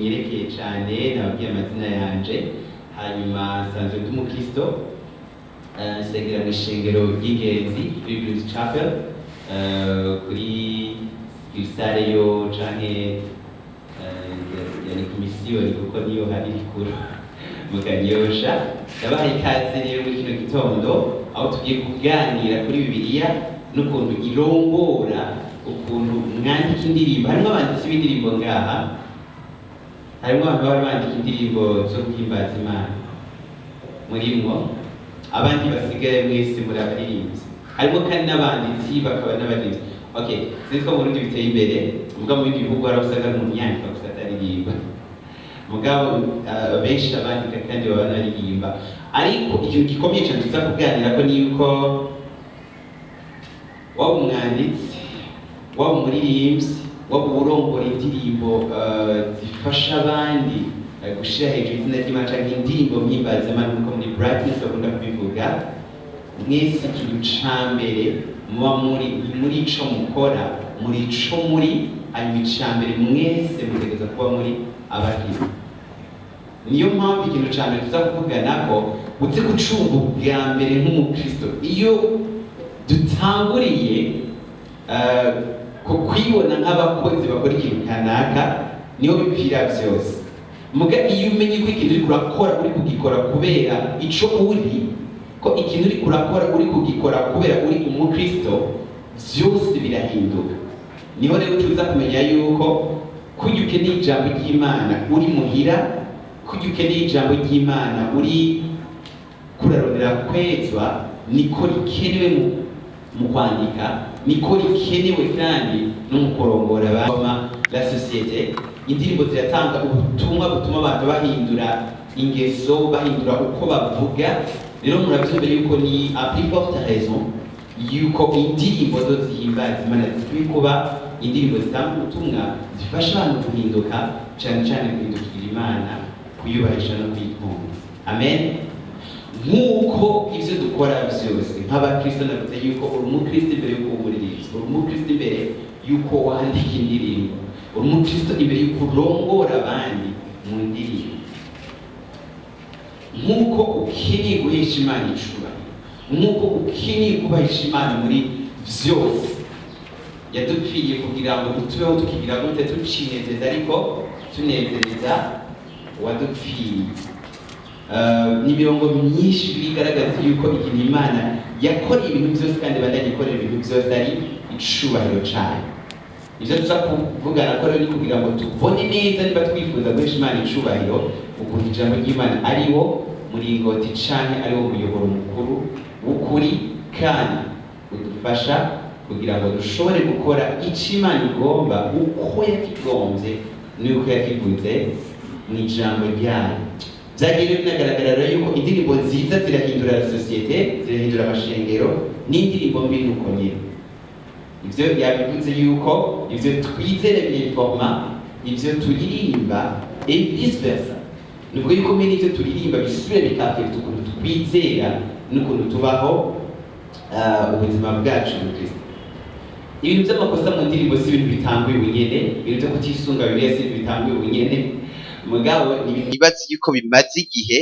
Yerekeye cyane nababwiye amazina yanje. Hanyuma nsanzwe ndi umukristo, nsengera mu ishengero ry'ingenzi kuri Blues Chapel, kuri salle yo canke ya komisiyoni, kuko niyo hari rikuru mu Kanyosha. Ndabahaye ikaze rero muri kino gitondo aho tugiye kuganira kuri Bibiliya n'ukuntu irongora ukuntu mwandika indirimbo. Harimo abanditsi b'indirimbo ngaha, harimo abantu baba bandika indirimbo zo guhimbaza Imana murimwo, abandi basigaye mwese muri abaririmbyi. Harimo kandi n'abanditsi bakaba n'abaririmbyi. Okay, sinzi ko mu Burundi biteye imbere, muga mu bindi bihugu hari aho usanga ari umuntu yandika gusa ataririmba. Mugabo benshi abandika kandi baba banaririmba. Ariko ikintu gikomeye cyane tuza kuganira ko ni yuko waba umwanditsi, waba umuririmbyi, waba urongora indirimbo zifasha abandi gushira hejuru izina ry'Imana canke indirimbo mpimbazamana nkuko muri Brightness bakunda kubivuga, mwese ikintu ca mbere muba muri ico mukora, muri ico muri. Hanyuma ica mbere, mwese mutegereza kuba muri abakristo. Niyo mpamvu ikintu ca mbere tuza kuvuganako, uze gucunga ubwa mbere nk'umukristo, iyo dutanguriye ku kwibona nk'abakozi bakora ikintu kanaka, niho bipfira vyose. Muga iyo umenye ko ikintu uriko urakora uri kugikora kubera ico uri, ko ikintu uriko urakora uri kugikora kubera uri umukristo, vyose birahinduka. Niho rero tuza kumenya yuko kurya ukeneye ijambo ry'Imana uri muhira, kurya ukeneye ijambo ry'Imana uri kurarondera kwezwa, niko rikenewe mu kwandika, niko rikenewe kandi no mu kurongora abama la société. Indirimbo ziratanga ubutumwa butuma abantu bahindura ingeso, bahindura uko bavuga. Rero muravyumva yuko ni à plus forte raison yuko indirimbo zo zihimbaza Imana zikwiye kuba indirimbo zitanga ubutumwa, zifasha abantu guhinduka, cane cane guhindukirira Imana, kuyubahisha no kuyitunga. Amen. Nk'uko ivyo dukora vyose nk'abakristo, navuze yuko uri umukristo imbere yuko uba umuririmbyi, uri umukristo imbere yuko wandika indirimbo, uri umukristo imbere yuko urongora abandi mu ndirimbo. Nk'uko ukeneye guhesha Imana icubahiro, nk'uko ukeneye kubahisha Imana muri vyose yadupfiriye kugira ngo tubeho, tukigira gute? Tucinezeza, ariko tunezereza uwadupfiriye. Ni imirongo myinshi bigaragaza yuko ikintu Imana yakoreye ibintu byose kandi bandanye ikorera ibintu byose ari icubahiro cayo. Ivyo tuza kuvugana ko rero ni kugira ngo tubone neza niba twifuza guhesha Imana icubahiro, ukuntu ijambo ry'Imana ari wo muringoti canke ari wo muyoboro mukuru w'ukuri kandi udufasha kugira ngo dushobore gukora ico Imana igomba, uko yakigombye n'uko yakivuze mu ijambo ryayo. Byagiye rero binagaragara rero yuko indirimbo nziza zirahindura sosiyete, zirahindura amashengero, n'indirimbo mbi nuko nyine. Ivyo yabivuze yuko ivyo twizere byiforma ivyo turirimba et vice versa. Ni ukuvuga yuko mbere ivyo turirimba bisubire bikafekta ukuntu twizera n'ukuntu tubaho ubuzima bwacu mu Kristo. Ibintu by'amakosa mu ndirimbo si ibintu bitanguye ubunyene, ibintu byo kutisunga Bibiliya si ibintu bitanguye ubunyene, mugabo ni ibintu nibaza yuko bimaze igihe,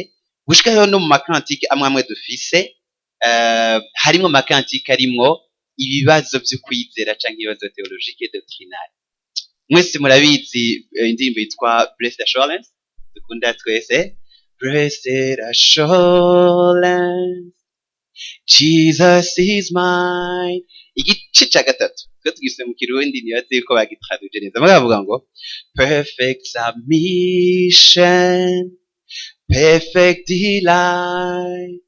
gushikaho no mu ma cantiques amwe amwe dufise, harimwo ama cantiques arimwo ibibazo vyo kwizera canke ibibazo théologique, doctrinal. Mwese murabizi indirimbo yitwa Blessed Assurance dukunda twese: "Blessed Assurance, Jesus is mine. Igice cya gatatu twe tugise mu Kirundi, nibaze yuko bagitraduje neza, baravuga ngo perfect submission, perfect delight,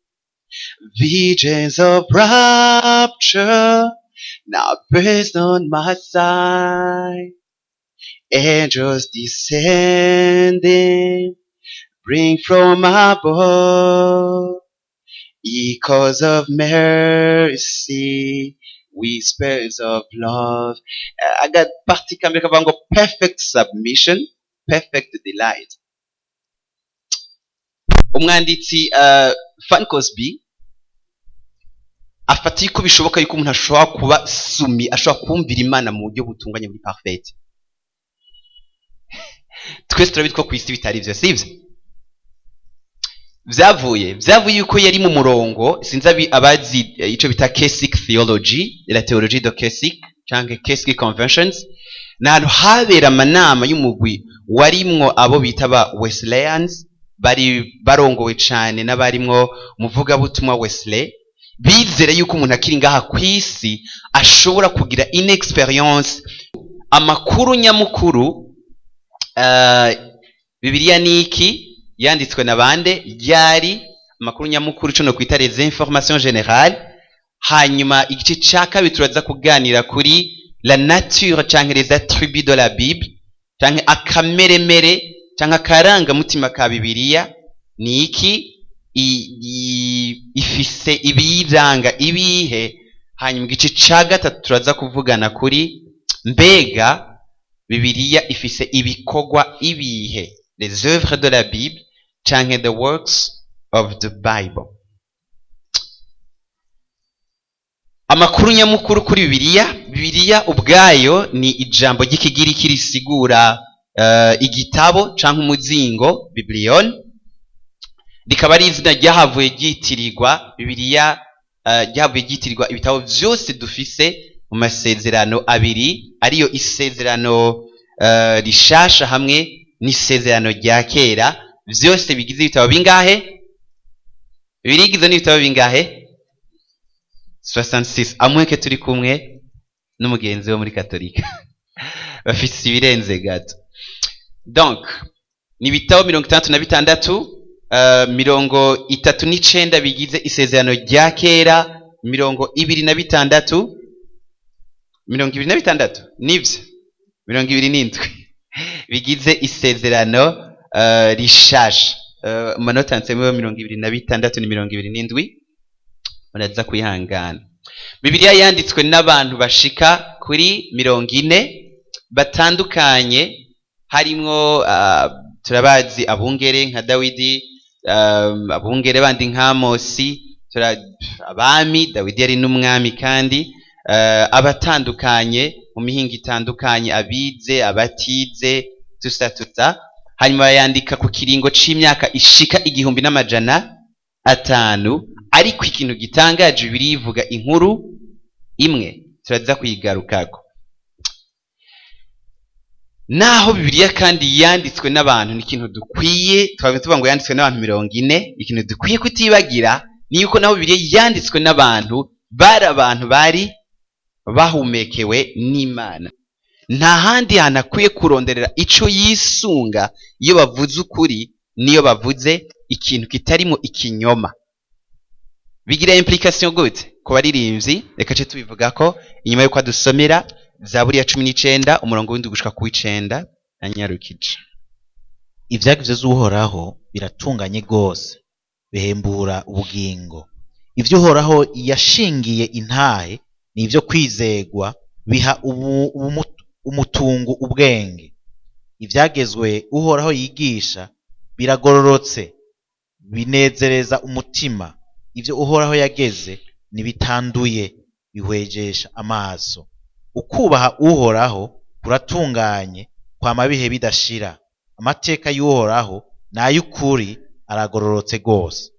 visions of rapture now burst on my sight, angels descending bring from above echoes of mercy, whispers of love. Agapartie kambere kavuga ngo perfect submission, perfect delight. Umwanditsi Fanny Crosby afata yuko bishoboka yuko umuntu ashobora kuba soumis, ashobora kumvira Imana mu buryo butunganye, muri parfait. Twese turabizi ko ku isi bitari ivyo, sivyo? Vyavuye yuko yari mu murongo, sinzi abazi ico bita Keswick theology, la théologie de Keswick canke Keswick Conventions. Ni ahantu habera amanama y'umugwi warimwo abo bita ba Wesleyans, bari barongowe cane n'abarimwo umuvugabutumwa Wesley. Bizere yuko umuntu akiri ngaha ku isi ashobora kugira une expérience. Amakuru nyamukuru, Bibiliya ni iki? Yanditswe na bande? Ryari? Amakuru nyamukuru, ico no kwita les informations générales. Hanyuma igice ca kabiri turaza kuganira kuri la nature canke les attributs de la Bible, canke akameremere canke akarangamutima ka Bibiliya ni iki, ifise ibiyiranga ibihe. Hanyuma igice ca gatatu turaza kuvugana kuri mbega Bibiliya ifise ibikorwa ibihe, les œuvres de la Bible canke the works of the Bible. Amakuru nyamukuru kuri Bibiliya. Bibiliya ubwayo ni ijambo ry'Ikigiriki risigura igitabo canke umuzingo, biblion, rikaba ari izina ryahavuye ryitirirwa Bibiliya, ryahavuye ryitirirwa ibitabo vyose dufise mu masezerano abiri, ariyo isezerano rishasha hamwe n'isezerano rya kera. Vyose bigize ibitabo bingahe? Bibiliya igizwe n'ibitabo bingahe? 66, amweke turi kumwe n'umugenzi wo muri Katolika, bafise ibirenze gato. Donc ni ibitabo 66, 39 bigize isezerano rya kera, 26, 26 nivyo, 27 bigize isezerano rishasha. Amanota nsemo 26 ni 27, muraza kwihangana. Bibiliya yanditswe n'abantu bashika kuri 40 batandukanye, harimwo turabazi abungere nka Dawidi, abungere bandi nka Amosi, abami, Dawidi yari n'umwami kandi, abatandukanye mu mihingo itandukanye, abize, abatize, tusa tusa. Hanyuma bayandika ku kiringo c'imyaka ishika 1500. Ariko ikintu gitangaje, Bibiliya ivuga inkuru imwe, turaza kuyigarukako. Naho Bibiliya kandi yanditswe n'abantu, ni ikintu dukwiye, twaba tuvuga ngo yanditswe n'abantu 40, ikintu dukwiye kutibagira ni yuko naho Bibiliya yanditswe n'abantu, bari abantu bari bahumekewe n'Imana. Nta handi hantu akwiye kuronderera ico yisunga iyo bavuze ukuri, niyo bavuze ikintu kitarimo ikinyoma. Bigira implication gute ku baririmbyi? Reka ce tubivuga ko inyuma yuko adusomera Zaburi ya 19, umurongo w'7 gushika ku w'9, anyarukije. Ivyagizwe z'Uhoraho biratunganye rwose, bihembura ubugingo. Ivyo Uhoraho yashingiye intahe ni ivyo kwizegwa, biha umutungo ubwenge. Ivyagezwe Uhoraho yigisha biragororotse, binezereza umutima. Ivyo Uhoraho yageze ntibitanduye, bihwejesha amaso. Ukubaha Uhoraho kuratunganye, kwama bihe bidashira. Amateka y'Uhoraho ni ay'ukuri, aragororotse rwose.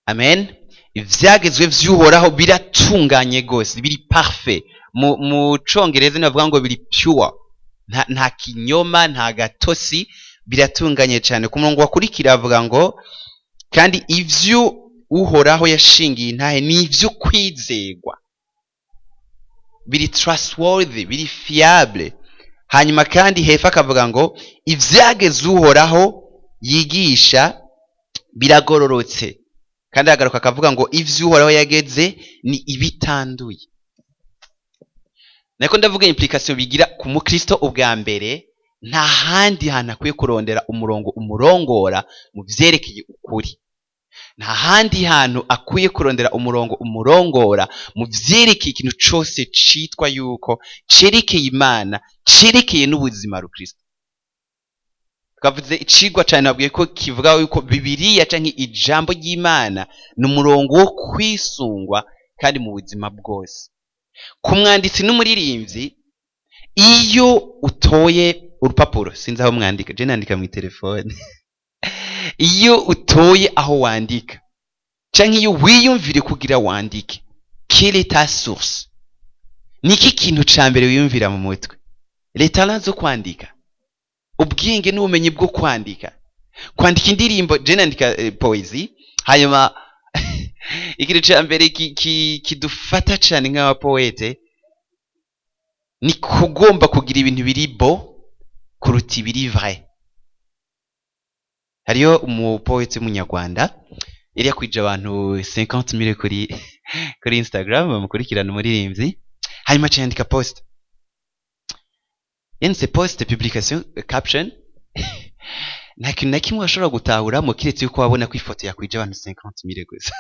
Amen. Ivyagezwe vy'Uhoraho biratunganye gose, biri parfait. Mu Congereza bavuga ngo biri pure, nta kinyoma, nta gatosi, biratunganye cyane. Ku murongo wakurikira avuga ngo kandi ivyo Uhoraho yashingiye intahe ni ivyo kwizegwa, biri trustworthy, biri fiable. Hanyuma kandi hepfo akavuga ngo ivyageze Uhoraho yigisha biragororotse, kandi agaruka akavuga ngo ivyo Uhoraho yageze ni ibitanduye. Nako ndavuga implication bigira ku mukristo. Ubwa mbere, nta handi hantu akwiye kurondera umurongo umurongora mu vyerekeye ukuri, nta handi hantu akwiye kurondera umurongo umurongora mu vyerekeye ikintu cose citwa yuko cerekeye Imana, cerekeye n'ubuzima rukristo. Twavuze icigwa cane, nabwiye ko kivuga yuko Bibiliya canke ijambo ry'Imana ni umurongo wo kwisungwa kandi mu buzima bwose. Ku mwanditsi n'umuririmbyi, iyo utoye urupapuro, sinzi aho mwandika, je nandika mu telefone, iyo utoye aho wandika canke iyo wiyumvire kugira wandike, quelle est ta source? Niki kintu ca mbere wiyumvira mu mutwe? Les talents zo kwandika, ubwenge n'ubumenyi bwo kwandika indirimbo. Je nandika poésie. Hanyuma ikintu ca mbere kidufata cane nk'abapoète ni kugomba kugira ibintu biri beau kuruta ibiri vrai. Hariyo umupoète w'umunyarwanda yari yakwije abantu 50,000 kuri Instagram bamukurikirana, umuririmbyi. Hanyuma aca yandika post, yanditse post publication, caption, nta kintu na kimwe washobora gutahuramo kiretse yuko wabona ko ifoto yakwije abantu 50,000 gusa.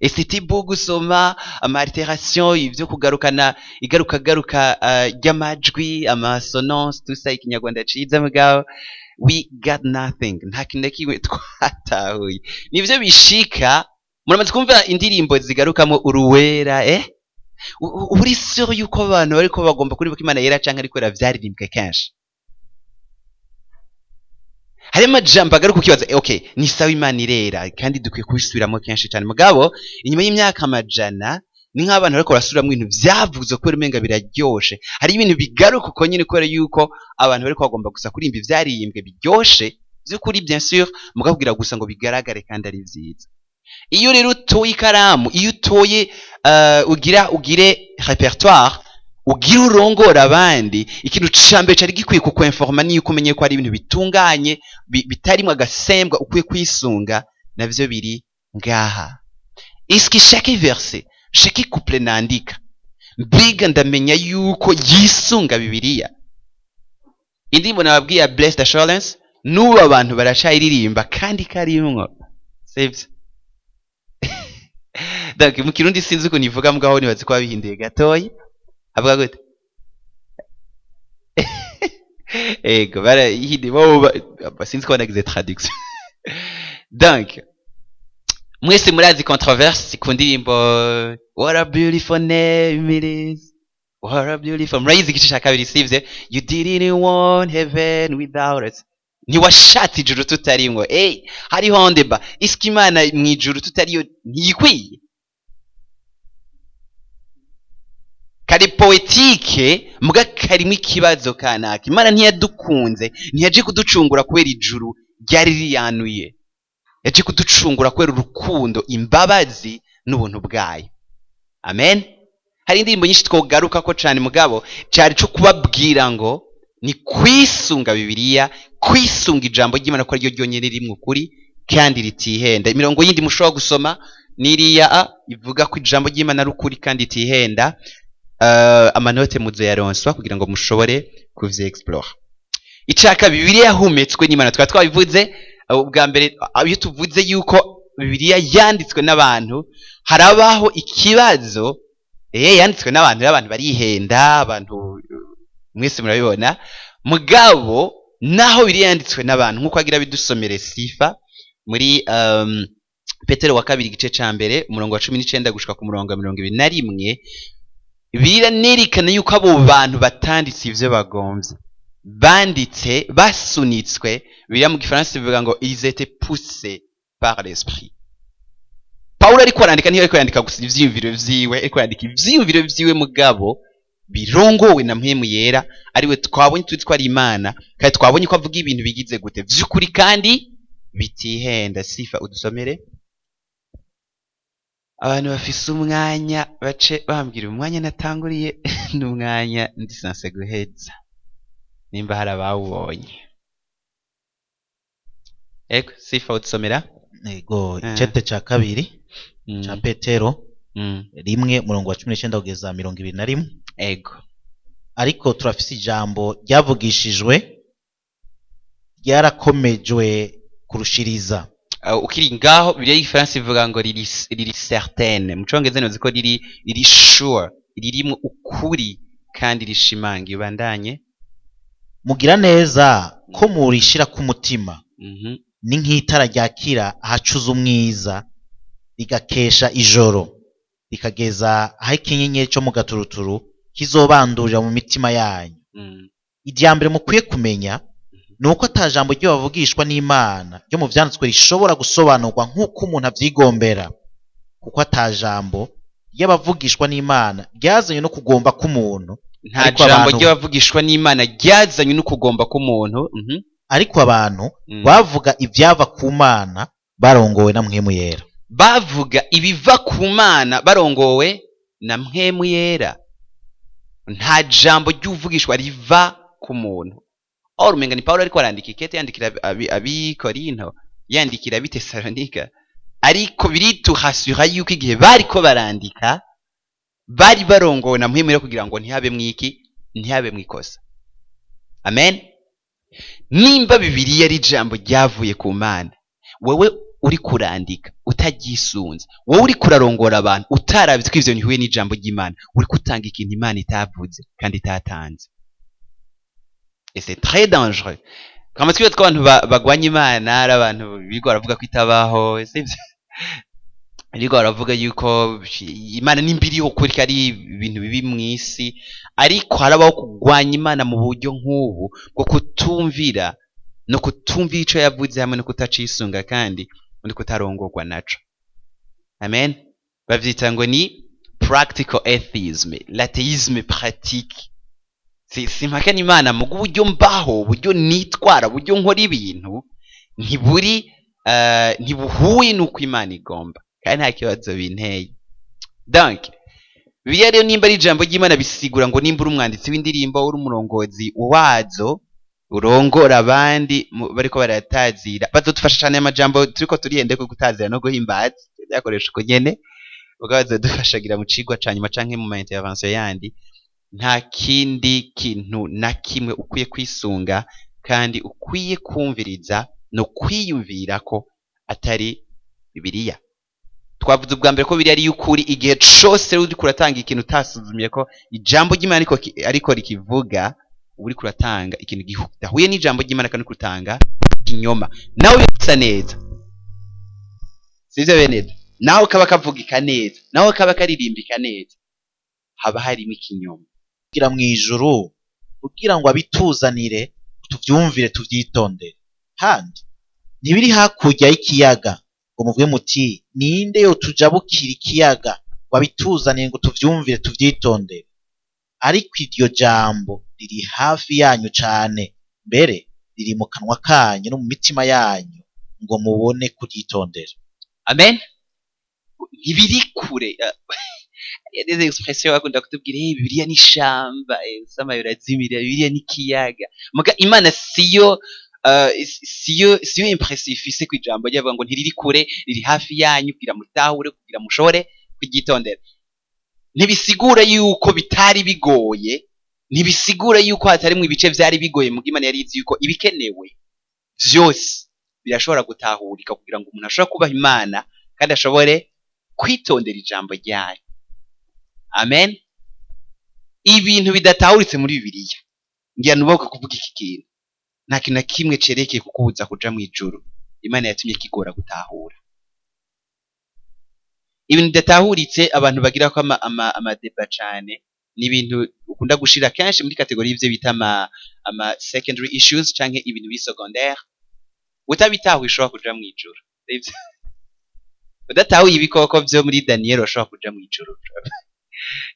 Et c'était beau gusoma, ama altération, ivyo kugarukana, igarukagaruka ry'amajwi, ama assonance, tout ça, ikinyarwanda ciza. Mugabo we got nothing, nta kintu na kimwe twatahuye. Nivyo bishika. Muramaze kumva indirimbo zigarukamo uruwera, uri sûr yuko abantu bariko bagomba kuribuka Imana yera canke ariko vyaririmbwe kenshi. Hari amajambo agaruka ukibaza, okay, ni sawa, Imana irera kandi dukwiye kubisubiramo kenshi cyane. Mugabo inyuma y'imyaka amajana ni nk'abantu bariko barasubiramwo ibintu vyavuzwe kubera umenga biraryoshe. Hari ibintu bigaruka uko nyene kubera yuko abantu bariko bagomba gusa kurimba ivyaririmbwe biryoshe vy'ukuri, bien sûr, mugabo kugira gusa ngo bigaragare kandi ari vyiza. Iyo rero utoye ikaramu, iyo utoye ugira ugire répertoire, ugira urongora abandi, ikintu ca mbere cari gikwiye kukwinforma niyo umenye ko ari ibintu bitunganye, bitarimwo agasembwa, ukwiye kwisunga, navyo biri ngaha. Est-ce que chaque verset, chaque couplet nandika, mbega ndamenya yuko yisunga Bibiliya? Indirimbo nababwiye ya Blessed Assurance, n'ubu abantu baracayiririmba kandi karimwo, sivyo? Donc mu Kirundi sinzi ukuntu ivuga, mugabo nibaze ko babihinduye gatoya. Avuga gute? Ego, barayihinduye bo, sinzi ko banagize traduction. Donc mwese murazi controverse ku ndirimbo "What a beautiful name it is, what a beautiful". Murayizi igice cya kabiri, sivyo? "You didn't want heaven without us", ntiwashatse ijuru tutarimwo. Ey, hariho ndeba isika Imana mu ijuru tutariyo ntiyikwiye. Kari poétique, muga karimo ikibazo kanaka. Imana ntiyadukunze, ntiyaje kuducungura kubera ijuru ryari riyanuye, yaje kuducungura kubera urukundo, imbabazi n'ubuntu bwayo. Amen. Hari indirimbo nyinshi twogaruka ko cyane, mugabo cyari cyo kubabwira ngo ni kwisunga Bibiliya, kwisunga ijambo ry'Imana, ko ariryo ryonyine rimwe ukuri kandi ritihenda. Imirongo yindi mushobora gusoma n'iriya a ivuga ko ijambo ry'Imana ari ukuri kandi ritihenda. Amanote muzoyaronswa kugira ngo mushobore kuvy explore. Icaka, Bibiliya yahumetswe n'Imana. Twaba twabivuze ubwa mbere, iyo tuvuze yuko Bibiliya yanditswe n'abantu, harabaho ikibazo. Yanditswe n'abantu, abantu barihenda, abantu mwese murabibona. Mugabo naho Bibiliya yanditswe n'abantu, nk'uko agira bidusomere Sifa muri Petero wa kabiri, igice ca mbere, umurongo wa 19 gushika ku murongo wa 21, biranerekana yuko abo bantu batanditse ivyo bagomvye, banditse basunitswe. Biriya mu gifaransa bivuga ngo "ils étaient poussés par l'esprit". Pawulo ariko arandika, niyo ariko yandika gusa ivyiyumviro vyiwe, ariko yandika ivyiyumviro vyiwe mugabo birongowe na Mpwemu Yera, ariwe twabonye tuzi ko ari Imana, kandi twabonye ko avuga ibintu bigize gute? Vy'ukuri kandi bitihenda. Sifa, udusomere. Abantu bafise umwanya bace bambwira umwanya natanguriye n'umwanya ndi censé guheza, nimba hari abawubonye. Ego, sifa, udusomera. Ego. Eh. Icete ca kabiri ca Petero 1, murongo wa 19 kugeza 21. Ego. Ariko turafise ijambo ryavugishijwe, ryarakomejwe kurushiriza. Ukiri ngaho, Bibiliya y'Igifaransa ivuga ngo riri certaine, mu Congereza nibaza ko riri sure, ririmwo ukuri kandi rishimangiye. Ubandanye. Mugira neza ko murishira ku mutima. Ni nk'itara ryakira ahacuze umwiza, rigakesha ijoro, rikageza aho ikinyenyeri cyo mu gaturuturu kizobandurira mu mitima yanyu. Irya mbere mukwiye kumenya ni uko ata jambo ryo bavugishwa n'Imana ryo mu Vyanditswe rishobora gusobanurwa nk'uko umuntu avyigombera, kuko ata jambo ry'abavugishwa n'Imana ryazanywe no kugomba k'umuntu. Nta Ariko jambo ry'abavugishwa n'Imana ryazanywe no kugomba k'umuntu. Ariko abantu bavuga ivyava ku Mana barongowe na Mpwemu Yera. Bavuga ibiva ku Mana barongowe na Mpwemu Yera. Nta jambo ry'uvugishwa riva ku muntu. Or umenga ni Paulo ariko arandika ikete, yandikira abi Korinto, yandikira abi Tesalonika, ariko birituhasura yuko igihe bariko barandika bari barongowe na Mpwemu Yera, kugira ngo ntihabemwo iki, ntihabemwo ikosa. Amen. Nimba Bibiliya ari ijambo ryavuye ku Mana, wewe uri kurandika utagisunze, wowe uri kurarongora abantu utarabye ko ivyo ntihuye n'ijambo ry'Imana, uri gutanga ikintu Imana itavuze kandi itatanze, et c'est très dangereux. Kama twibaza ko abantu bagwanya Imana ari abantu birirwa baravuga ko itabaho, sivyo? Birirwa baravuga yuko Imana nimba iriho kuri ko ari ibintu bibi mw'isi, ariko harabaho kugwanya Imana mu buryo nk'ubu bwo kutumvira no kutumvira ico yavuze, hamwe no kutacisunga kandi no kutarongorwa naco. Amen. Bavyita ngo ni practical atheism, l'athéisme pratique. Simpakana Imana mu buryo mbaho, uburyo nitwara, uburyo nkora ibintu ntiburi ntibuhuye n'uko Imana igomba, kandi nta kibazo binteye. Donc Bibiliya rero, nimba ari ijambo ry'Imana, bisigura ngo nimba uri umwanditsi w'indirimbo, uri umurongozi wazo, urongora abandi bariko baratazira, bazodufasha cane. Amajambo turiko turihende ko gutazira no guhimbaza byakoresha uko nyene ubwo bazodufashagira mu cigwa ca nyuma canke mu ma intervention yandi. Nta kindi kintu na kimwe ukwiye kwisunga kandi ukwiye kumviriza no kwiyumvira ko atari Bibiliya. Twavuze ubwa mbere ko Bibiliya ari y'ukuri. Igihe cose rero uriko uratanga ikintu utasuzumye ko ijambo ry'Imana ariko rikivuga, uba uriko uratanga ikintu gidahuye n'ijambo ry'Imana kandi uriko utanga ikinyoma, nawe bisa neza, sivyo bene? Nawe kaba kavugika neza, nawe kaba karirimbika neza, haba harimo ikinyoma. Kugira mu ijuru, kugira ngo abituzanire, tuvyumvire, tuvyitondere. Kandi ntibiri hakurya y'ikiyaga ngo muvuge muti: "Ninde yotujabukira ikiyaga ngo abituzanire, ngo tuvyumvire, tuvyitondere?" Ariko iryo jambo riri hafi yanyu cane, mbere riri mu kanwa kanyu no mu mitima yanyu, ngo mubone kuryitondera. Amen. Ntibiri kure. Des expressions bakunda kutubwira: "Bibiliya ni ishamba, usama urazimira, Bibiliya ni ikiyaga." Muga Imana siyo impression ifise ku ijambo ryavuga ngo ntiriri kure, riri hafi yanyu kugira mutahure, kugira mushobore kuryitondera. Ntibisigura yuko bitari bigoye, ntibisigura yuko hatarimwo ibice vyari bigoye. Muga Imana yari izi yuko ibikenewe vyose birashobora gutahurika kugira ngo umuntu ashobore kubaha Imana kandi ashobore kwitondera ijambo ryayo. Amen. Ibintu bidatahuritse muri Bibiliya, ngira nubahuka kuvuga iki kintu, nta kintu na kimwe cerekeye kukubuza kuja mw'ijuru Imana yatumye kigora gutahura. Ibintu bidatahuritse abantu bagira ko ama débats cane, ni ibintu ukunda gushira kenshi muri catégorie y'ivyo bita ama secondary issues canke ibintu biri secondaire. Utabitahuye ushobora kuja mw'ijuru. Sivyo? Udatahuye ibikoko vyo muri Daniel, urashobora kuja mw'ijuru.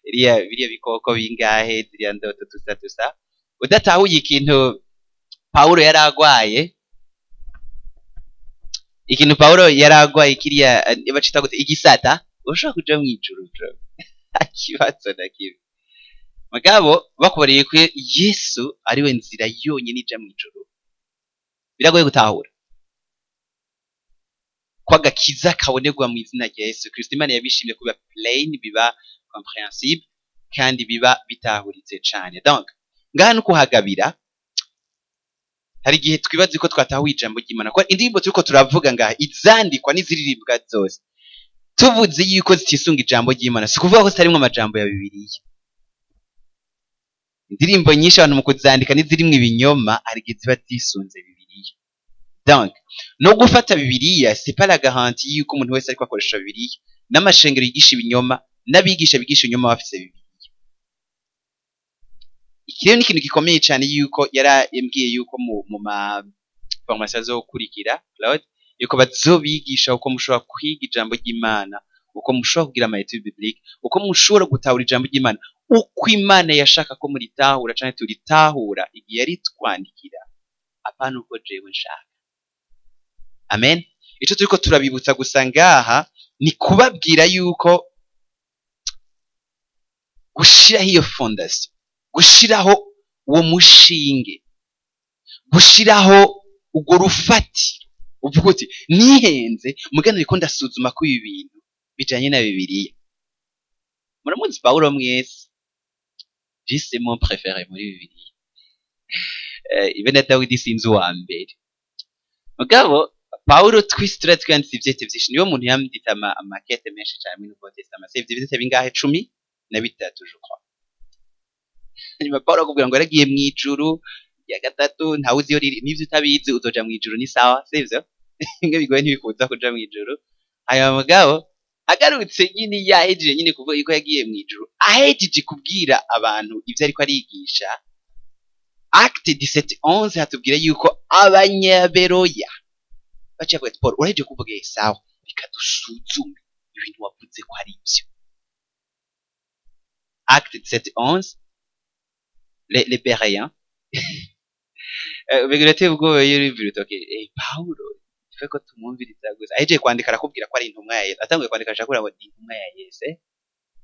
Biriya bikoko bingahe, ziriya ndoto, tusa tusa. Udatahuye ikintu Pawulo yari agwaye, ikintu Pawulo yari agwaye kiriya, bacita gute, igisata. Urashobora kuja mw'ijuru bro, akibazo na kimwe. Mugabo bakubareye ko Yesu ariwe nzira yonyine ija mw'ijuru, biragoye gutahura ko agakiza kabonerwa mu izina rya Yesu Kristo. Imana yabishimye kuba plain, biba compréhensible kandi biba bitahuritse cane. Donc ngaha no kuhagabira, hari igihe twibaza ko twatahuye ijambo ry'Imana, ko indirimbo turiko turavuga ngaha, izandikwa n'iziririmbwa zose, tuvuze yuko zitisunga ijambo ry'Imana, si ukuvuga ko zitarimwo amajambo ya Bibiliya. Indirimbo nyinshi abantu mu kuzandika n'izirimwo ibinyoma, hari igihe ziba zisunze Bibiliya. Donc no gufata Bibiliya, c'est pas la garantie yuko umuntu wese ariko akoresha Bibiliya. N'amashengero yigisha ibinyoma, n'abigisha bigisha ibinyoma bafise Bibiliya. Iki rero ni ikintu gikomeye cyane, yuko yarambwiye yuko mu ma formation azokurikira Claude, yuko bazobigisha uko mushobora kwiga ijambo ry'Imana, uko mushobora kugira ama études bibliques, uko mushobora gutahura ijambo ry'Imana uko Imana yashaka ko muritahura canke turitahura igihe yaritwandikira, apana uko jewe nshaka. Amen. Ico turiko turabibutsa gusa ngaha ni kubabwira yuko gushiraho iyo fondation, gushiraho uwo mushinge, gushiraho urwo rufatiro, uvuga uti: "Nihenze mugana, ariko ndasuzuma ko ibi bintu bijanye na Bibiliya." Muramuzi Pawulo mwese, c'est mon préféré muri Bibiliya. Ibe na Dawidi sinzi uwa mbere, mugabo Pawulo twese turatwanditse ivyete vyinshi, niwe muntu yanditse amakete menshi cane muri Nouveau Testament. C'est ivyete bingahe? 13, je crois. Hanyuma Pawulo akubwira ngo yaragiye mw'ijuru ya gatatu, ntawe uzi iyo riri. N'ivyo utabizi uzoja mw'ijuru, ni sawa, sivyo? Bimwe bigoye ntibikuza kuja mw'ijuru. Hanyuma mugabo agarutse nyine, yahejeje nyine kuvuga yuko yagiye mw'ijuru, ahejeje kubwira abantu ivyo ariko arigisha, Acte 17:11 hatubwira yuko Abanyaberoya baciye bavuga ati: "Paul, urahejeje kuvuga, sawa, reka dusuzume ibintu wavuze ko ari ivyo." Acte 17:11, les Béréens birateye ubwoba iyo uriyumvira uti: "Okay, Paulo twe ko tumwumviriza gusa, ahejeje kwandika arakubwira ko ari intumwa ya Yesu." Atanguye kwandika ashaka ngo ni intumwa ya Yesu,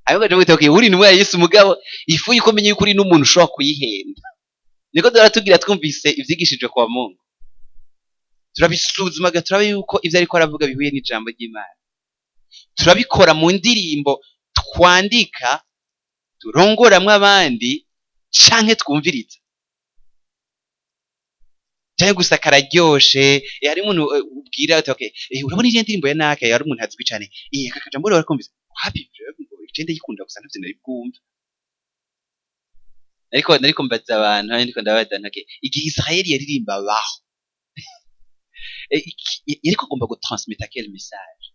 hanyuma ugaca uvuga: "Okay, uri intumwa ya Yesu, mugabo ifu yuko umenye yuko uri n'umuntu ushobora kuyihenda." Niko turatubwira, twumvise ivyigishijwe kwa Mungu, turabisuzumaga, turabe yuko ivyo ariko aravuga bihuye n'ijambo ry'Imana. Turabikora mu ndirimbo twandika, turongoramwo abandi canke twumviriza, canke gusa kararyoshe. Hari umuntu ubwira ati: "Okay, urabona iriya ndirimbo ya naka?" Yari umuntu azwi cane. Aka kajambo rero barakumvise happy, je ndayikunda gusa ntavyo nari bwumve. Ariko nariko mbaza abantu, ariko ndabaza nti: "Okay, igihe Israel yaririmba baho, yariko agomba gutransmettre quel message?"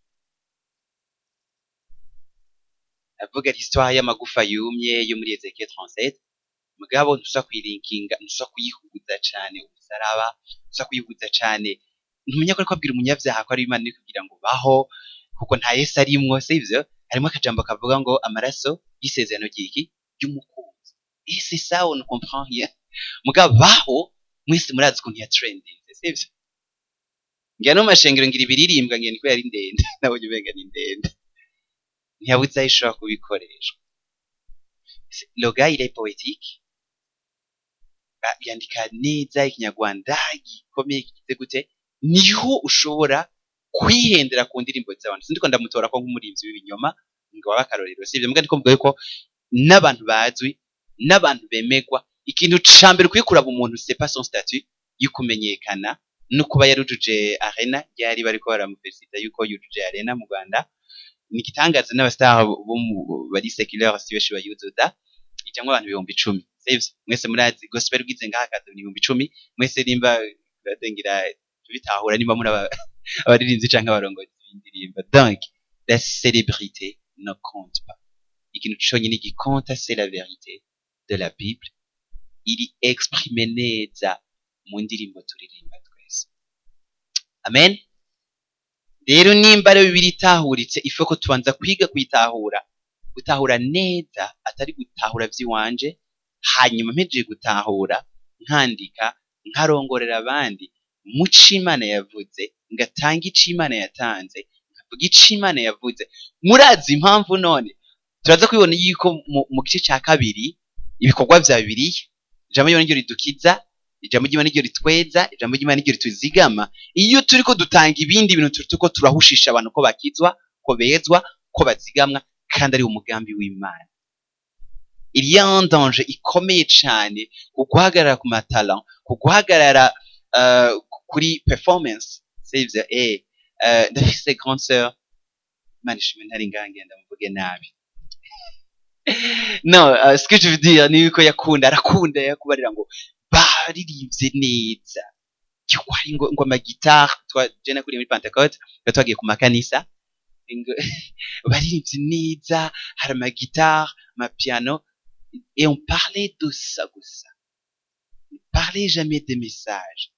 Avuga l'histoire y'amagufa yumye yo muri Ezekiel 37, mugabo ntusa kuyilinkinga, ntusa kuyihuza cane umusaraba, ntusa kuyihuza cane. Ntumenya ko ariko abwira umunyavyaha ko ari Imana iri kugira ngo baho, kuko nta Yesu arimwo, sivyo? Harimo akajambo kavuga ngo amaraso y'isezerano ry'iki ry'umukunzi, et c'est ça, on ne comprend rien. Mugabo baho mwese murazi ukuntu ya trending, sivyo? Ngira no mu mashengero ngira ibiririmbwa, ngira niko yari ndende, nabonye umenga ni ndende, ntiyabuze aho ishobora kubikoreshwa. Le gars, il est poétique, yandika neza ikinyarwanda gikomeye kigize gute, niho ushobora kwihendera ku ndirimbo z'abantu. Sindiko ndamutora ko nk'umurimvyi w'ibinyoma ngo wabe akarorero, sivyo? Mbwa ndiko mvuga yuko n'abantu bazwi, n'abantu bemegwa, ikintu ca mbere ukwiye kuraba umuntu, c'est pas son statut y'ukumenyekana no kuba yarujuje arena. Ryari bariko baramufelicita yuko yujuje arena mu Rwanda, ni igitangaza. N'abastar bo bari séculaire si benshi bayuzuza, ijamwo abantu 10,000, sivyo? Mwese murazi gospel ugize ngaha akaza 10,000. Mwese nimba ngira bitahura, nimba muri abaririmbyi canke abarongozi b'indirimbo. Donc la célébrité ne compte pas. Ikintu conyine gikonta, c'est la vérité de la Bible iri exprimé neza mu ndirimbo turirimba twese. Amen. Rero nimba rero Bibiliya itahuritse, il faut ko tubanza kwiga kuyitahura, gutahura neza, atari gutahura vy'iwanje. Hanyuma mpejeje gutahura, nkandika, nkarongorera abandi mu co Imana yavuze, ngatanga ico Imana yatanze. Vuga ico Imana yavuze. Murazi impamvu? None turaza kubibona yuko mu gice ca kabiri, ibikorwa vya Bibiliya, ijambo ry'Imana niryo ridukiza, ijambo ry'Imana niryo ritweza, ijambo ry'Imana niryo rituzigama. Iyo turiko dutanga ibindi bintu, turiko turahushisha abantu ko bakizwa, ko bezwa, ko bazigamwa, kandi ari umugambi w'Imana. Il y a un danger ikomeye cane ku guhagarara ku ma talent, ku guhagarara kuri performance, sivyo? Ndafise grande sœur, Imana ishimwe ntari ngaha, ngenda muvuge nabi. No, ce que je veux dire ni yuko yakunda, arakunda yakubarira ngo baririmbye neza, yuko hari ngo ama guitare. Twa je nakuriye muri Pentecôte, twari twagiye ku makanisa, ngo baririmbye neza, hari ama guitare, ama piano, et on parlait de ça gusa, on parlait jamais des messages.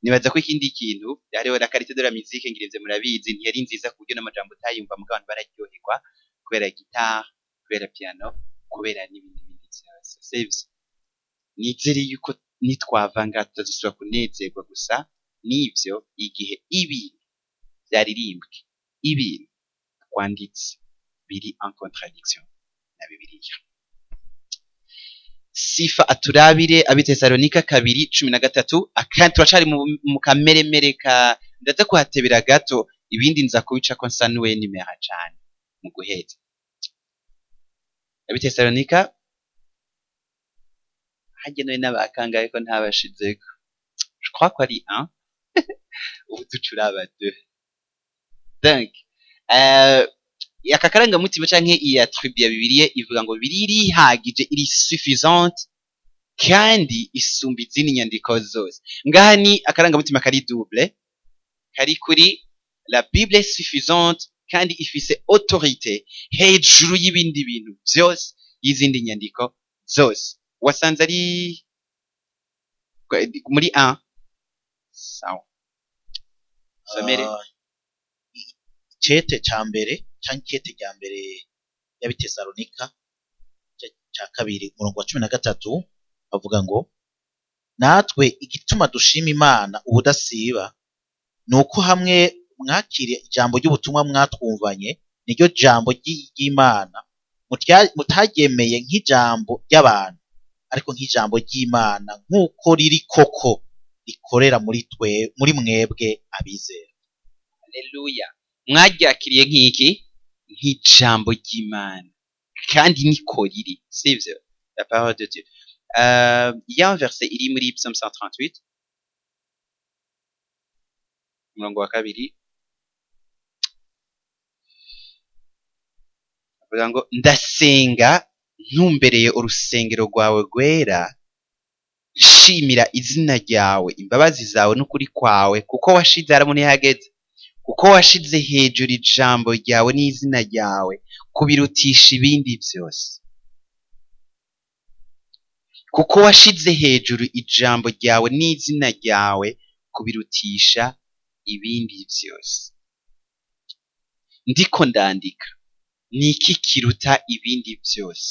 Nibaza ko ikindi kintu hariho la qualité de la musique, ngira ivyo murabizi, ntiyari nziza ku buryo n'amajambo utayumva, mugabo abantu bararyoherwa kubera guitare, kubera piano, kubera n'ibindi bindi vyose, sivyo? Nizere yuko nitwava ngaha tutazosubira kunezerwa gusa n'ivyo, igihe ibintu vyaririmbwe, ibintu twanditse biri en contradiction na Bibiliya. Sifa aturabire Abitesalonika 2:13. Akandi turacari mu kameremere ka ndaza kuhatebera gato, ibindi nza kubicako nsa n'uwenimera cane mu guheza. Abitesalonika hagenewe n'abakangahe ko ntabashizeko? Je crois ko ari 1, ubu tucuraba 2. Donc aka karangamutima canke iyi attribut ya Bibiliya ivuga ngo Bibiliya irihagije, iri suffisante, kandi isumba izindi nyandiko zose. Ngaha ni akarangamutima kari double, kari kuri la Bible est suffisante kandi ifise autorité hejuru y'ibindi bintu vyose, y'izindi nyandiko zose. Wasanze ari muri 1, sawa, somere. Ah, icete ca mbere canke ikete rya mbere y'Abitesalonika, igice ca kabiri, umurongo wa 13, bavuga ngo: "Natwe igituma dushima Imana ubudasiba ni uko hamwe mwakiriye ijambo ry'ubutumwa mwatwumvanye, niryo jambo ry'Imana, mutaryemeye nk'ijambo ry'abantu, ariko nk'ijambo ry'Imana nk'uko riri koko, rikorera muri twe, muri mwebwe abizera." Haleluya! Mwaryakiriye nk'iki? Nk'ijambo ry'Imana, kandi niko riri, sivyo? La parole de Dieu. Il y a un verset iri muri Psaume 138, umurongo wa kabiri, avuga ngo: "Ndasenga ntumbereye urusengero rwawe rwera, nshimira izina ryawe, imbabazi zawe n'ukuri kwawe, kuko washize haramu ntihageze, kuko washize hejuru ijambo ryawe n'izina ryawe kubirutisha ibindi byose." Kuko washize hejuru ijambo ryawe n'izina ryawe kubirutisha ibindi byose. Ndiko ndandika, ni iki kiruta ibindi byose?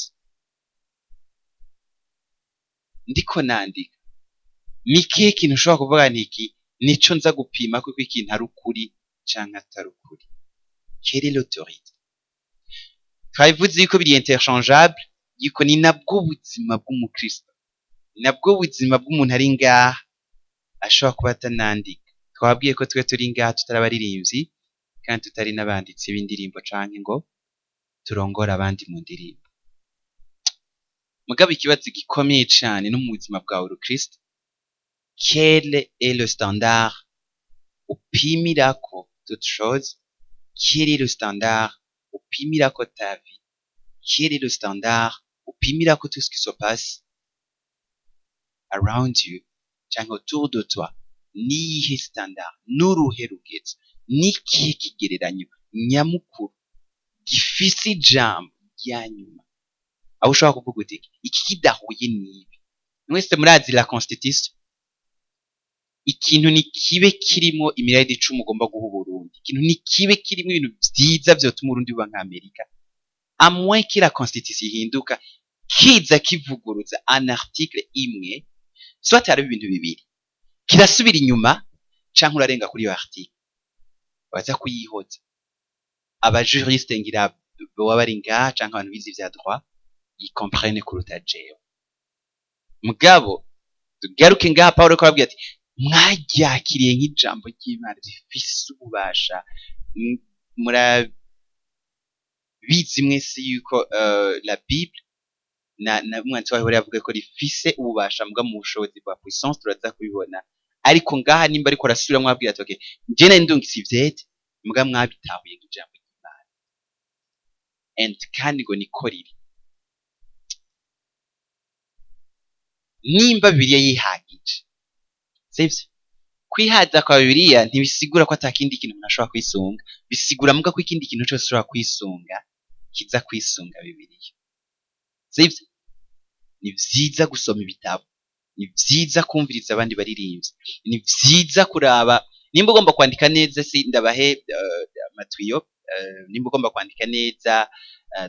Ndiko nandika, ni ikihe kintu ushobora kuvuga nti iki nico nza gupima kuko ikintu ari ukuri canke atari ukuri? Quelle est l'autorité? Twabivuze yuko biri interchangeable, yuko ni nabwo buzima bw'umukristo, ni nabwo buzima bw'umuntu ari ngaha ashobora kuba atanandika. Twababwiye ko twe turi ngaha tutari abaririmbyi kandi tutari n'abanditsi b'indirimbo canke ngo turongore abandi mu ndirimbo. Mugabo ikibazo gikomeye cane no mu buzima bwawe urukristo: quel est le standard upimirako toute chose? Quel est le standard upimirako ta vie? Quel est le standard upimirako tout ce qui se passe around you canke autour de toi? Niyihe standard, n'uruhe rugezo, n'ikihe kigereranyo nyamukuru gifise ijambo rya nyuma, aho ushobora kuvuga uti: "Iki kidahuye n'ibi"? Mwese murazi la constitution. Ikintu ni kibe kirimo imiriyaridi 10 ugomba guha Uburundi, ikintu ni kibe kirimo ibintu vyiza vyotuma Uburundi buba nka Amerika, à moins que la constitution ihinduka kiza kivuguruza un article imwe, soit hari ibintu bibiri: kirasubira inyuma canke urarenga kuri iyo article, baza kuyihoza. Abajuriste ngira boba bari ngaha canke abantu bize ivya droit yicomprene kuruta jewe. Mugabo tugaruke ngaha, Pawulo ko arababwira ati mwaryakiriye nk'ijambo ry'Imana rifise ububasha. Murabizi mwese yuko la Bible na umwanditsi wayo yavuga ko rifise ububasha, mbwa mu bushobozi bwa puissance, turaza kubibona. Ariko ngaha nimba ariko arasubiramwo ababwira ati okay, nje nari ndungitse ivyete, mbwa mwabitahuye nk'ijambo ry'Imana, and kandi ngo niko riri. Nimba Bibiliya yihagije, sivyo? Kwihaza kwa Bibiliya ntibisigura ko atakindi kintu umuntu ashobora kwisunga, bisigura muga ko ikindi kintu cyose ushobora kwisunga kiza kwisunga Bibiliya, sivyo? Ni vyiza gusoma ibitabo, ni vyiza kumviriza abandi baririmbyi, ni vyiza kuraba nimba ugomba kwandika neza, si ndabahe amatwiyo, nimba ugomba kwandika neza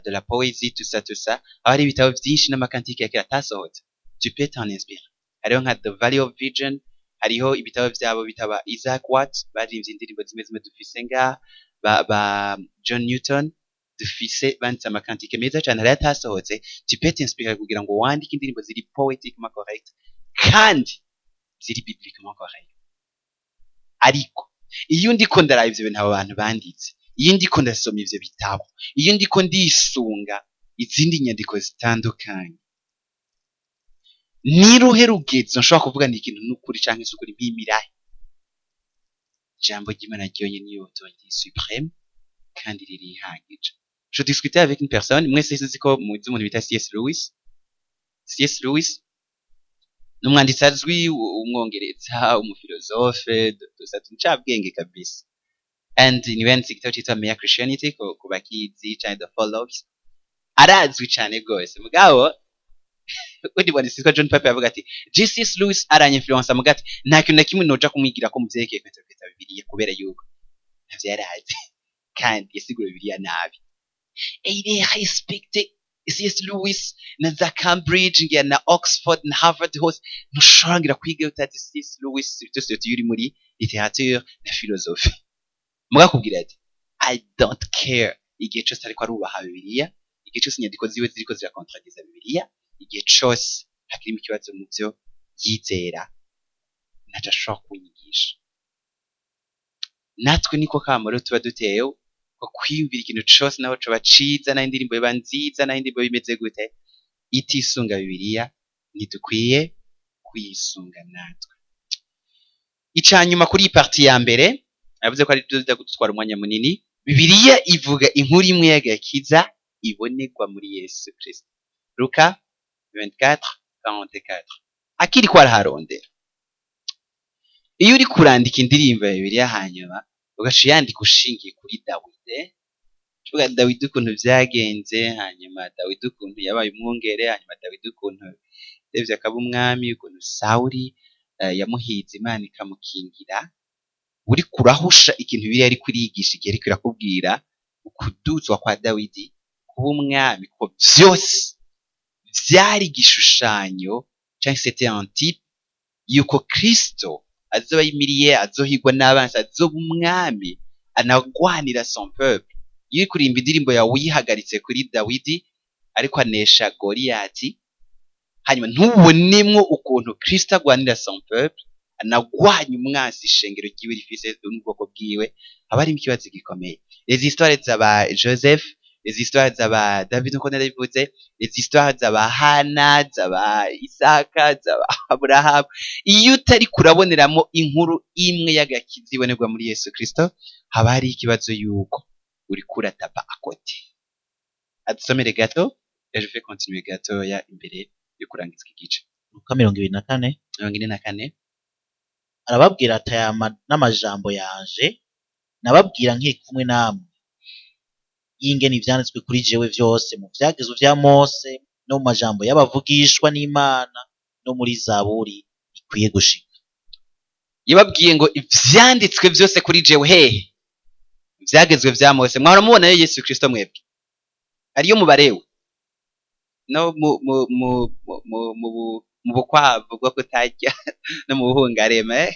de la poésie, tout ça tout ça, aho hari ibitabo vyinshi n'amakantike ya kera atasohotse, tu peux t'en inspirer. Hariho nka The Valley of Vision, hariho ibitabo vyabo bitaba Isaac Watts baririmbye indirimbo zimwe zimwe dufise ngaha, ba John Newton dufise banditse amakantike meza cane, hariho atasohotse. Tu peux t'inspirer kugira ngo wandike indirimbo ziri poétiquement correct kandi ziri bibliquement correct. Ariko iyo ndiko ndaraba ivyo bintu abo bantu banditse, iyo ndiko ndasoma ivyo bitabo, iyo ndiko ndisunga izindi nyandiko zitandukanye, niruhe rugezo nshobora kuvuga ni ikintu n'ukuri canke si ukuri? Mpimirahe? Ijambo ry'Imana ryonyene niyo autorité suprême kandi ririhagije. Je discutais avec une personne, mwese sinzi ko muzi umuntu bita C.S. Lewis. C.S. Lewis ni umwanditsi azwi, umwongereza, umufilozofe, ncabwenge kabisa, and niwe yanditse igitabo citwa Mere Christianity ku bakizi, canke The Four Loves. Arazwi cane gose. Mugabo undi mwanditsi witwa John Piper yavuga ati C.S. Lewis aranyinfluensa, muga ati nta kintu na kimwe noja kumwigirako mu vyerekeye kwinterpreta Bibiliya, kubera yuko ntavyo yari azi kandi yasigura Bibiliya nabi. Et il est respecté, C.S. Lewis, na za Cambridge ngira na Oxford na Harvard hose ntushobora ngira kwiga utazi C.S. Lewis, surtout surtout iyo uri muri littérature na philosophie. Mugakubwira ati I don't care, igihe cose ariko arubaha Bibiliya, igihe cose inyandiko ziwe ziriko zirakontradiza Bibiliya, igihe cose hakirimo ikibazo mu vyo yizera, ntaco ashobora kunyigisha. Natwe niko kamo rero tuba dutewe ko kwiyumvira ikintu cose, naho coba ciza, naho indirimbo yoba nziza, naho indirimbo bimeze gute, itisunga Bibiliya ntidukwiye kuyisunga natwe. Icanyuma kuri iyi partie ya mbere, navuze ko ari byo biza kudutwara umwanya munini. Bibiliya ivuga inkuru imwe y'agakiza ibonerwa muri Yesu Kristo. Luka 24 44. Akiri ko araharondera, iyo uri kurandika indirimbo ya Bibiliya hanyuma ugaca uyandika ushingiye kuri Dawidi, uvuga Dawidi ukuntu vyagenze, hanyuma Dawidi ukuntu yabaye umwungere, hanyuma Dawidi ukuntu yatevye akaba umwami, ukuntu Sawuli yamuhize Imana ikamukingira, uriko urahusha ikintu Bibiliya yariko irigisha igihe yariko irakubwira ukuduzwa kwa Dawidi kuba umwami, ko vyose vyari igishushanyo canke c'était un type yuko Kristo azoba yimiriye, azohigwa n'abansi, azoba umwami anagwanira son peuple. Iyo uriko uririmba indirimbo yawe uyihagaritse kuri Dawidi ariko anesha Goliyati, hanyuma ntubonemwo ukuntu Kristo agwanira son peuple, anagwanya umwansi ishengero ryiwe rifise n'ubwoko bwiwe, haba harimo ikibazo gikomeye. Les histoires z'aba Joseph, les histoires z'aba David nkuko narabivuze, les histoires z'aba Hana, z'aba Isaka, z'aba Aburahamu, iyo utari kuraboneramo inkuru imwe y'agakiza ibonerwa muri Yesu Kristo, haba hari ikibazo yuko uriko uratapa à côté. Adusomere gato, je vais continuer gatoya imbere yo kurangiza iki gice. Luka 24. 44. Arababwira ati aya n'amajambo yanje nababwira nkiri kumwe namwe, y'ingene ivyanditswe kuri jewe vyose mu vyagezo vya Mose no mu majambo y'abavugishwa n'Imana no muri Zaburi bikwiye gushika. Yababwiye ngo ivyanditswe vyose kuri jewe hehe? Ivyagezwe vya Mose. Mwahora mubonayo Yesu Kristo mwebwe ariyo mubarewe no mu bukwavu bwo kutarya no mu buhungarema, eh?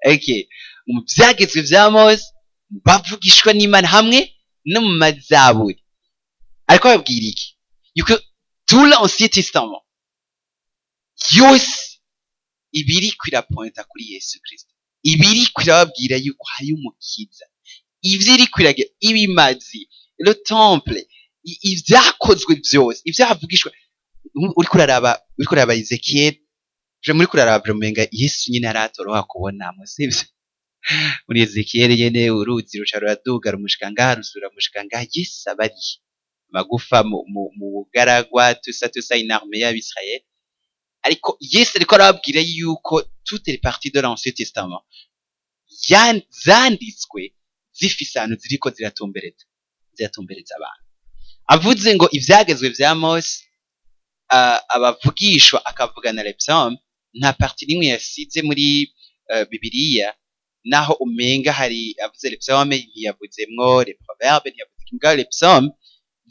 Okay, Mu vyagezwe vya Mose, bavugishwa n'Imana hamwe no mu mazaburi. Ariko babwira iki? Yuko tout l'Ancien Testament yose ibiriko irapointa kuri Yesu Kristo, ibiriko irababwira yuko hari umukiza, ivyo iriko iragira, ibimazi, le temple, ivyakozwe vyose, ivyavugishwa. Uriko uraraba Ezekiel, je muri kuraraba umenga Yesu nyine aratoroha kubonamwo, sivyo? Muri Ezekiel nyene uruzi ruca ruraduga, rumushika ngaha, rusubira rumushika ngaha. Yesu aba ari amagufa mu bugaragwa, tusa tusa, une armée y'Abisirayeli. Ariko Yesu ariko arababwira yuko toutes les parties de l'Ancien Testament zanditswe zifise ahantu ziriko ziratumbereza abantu. Avuze ngo ivyagezwe vya Mose, abavugishwa, akavuga na les psaumes, nta partie nimwe yasize muri Bibiliya. Naho umenga hari avuze les psaumes, ntiyavuzemwo les proverbes, ntiyavuze mugabo les psaumes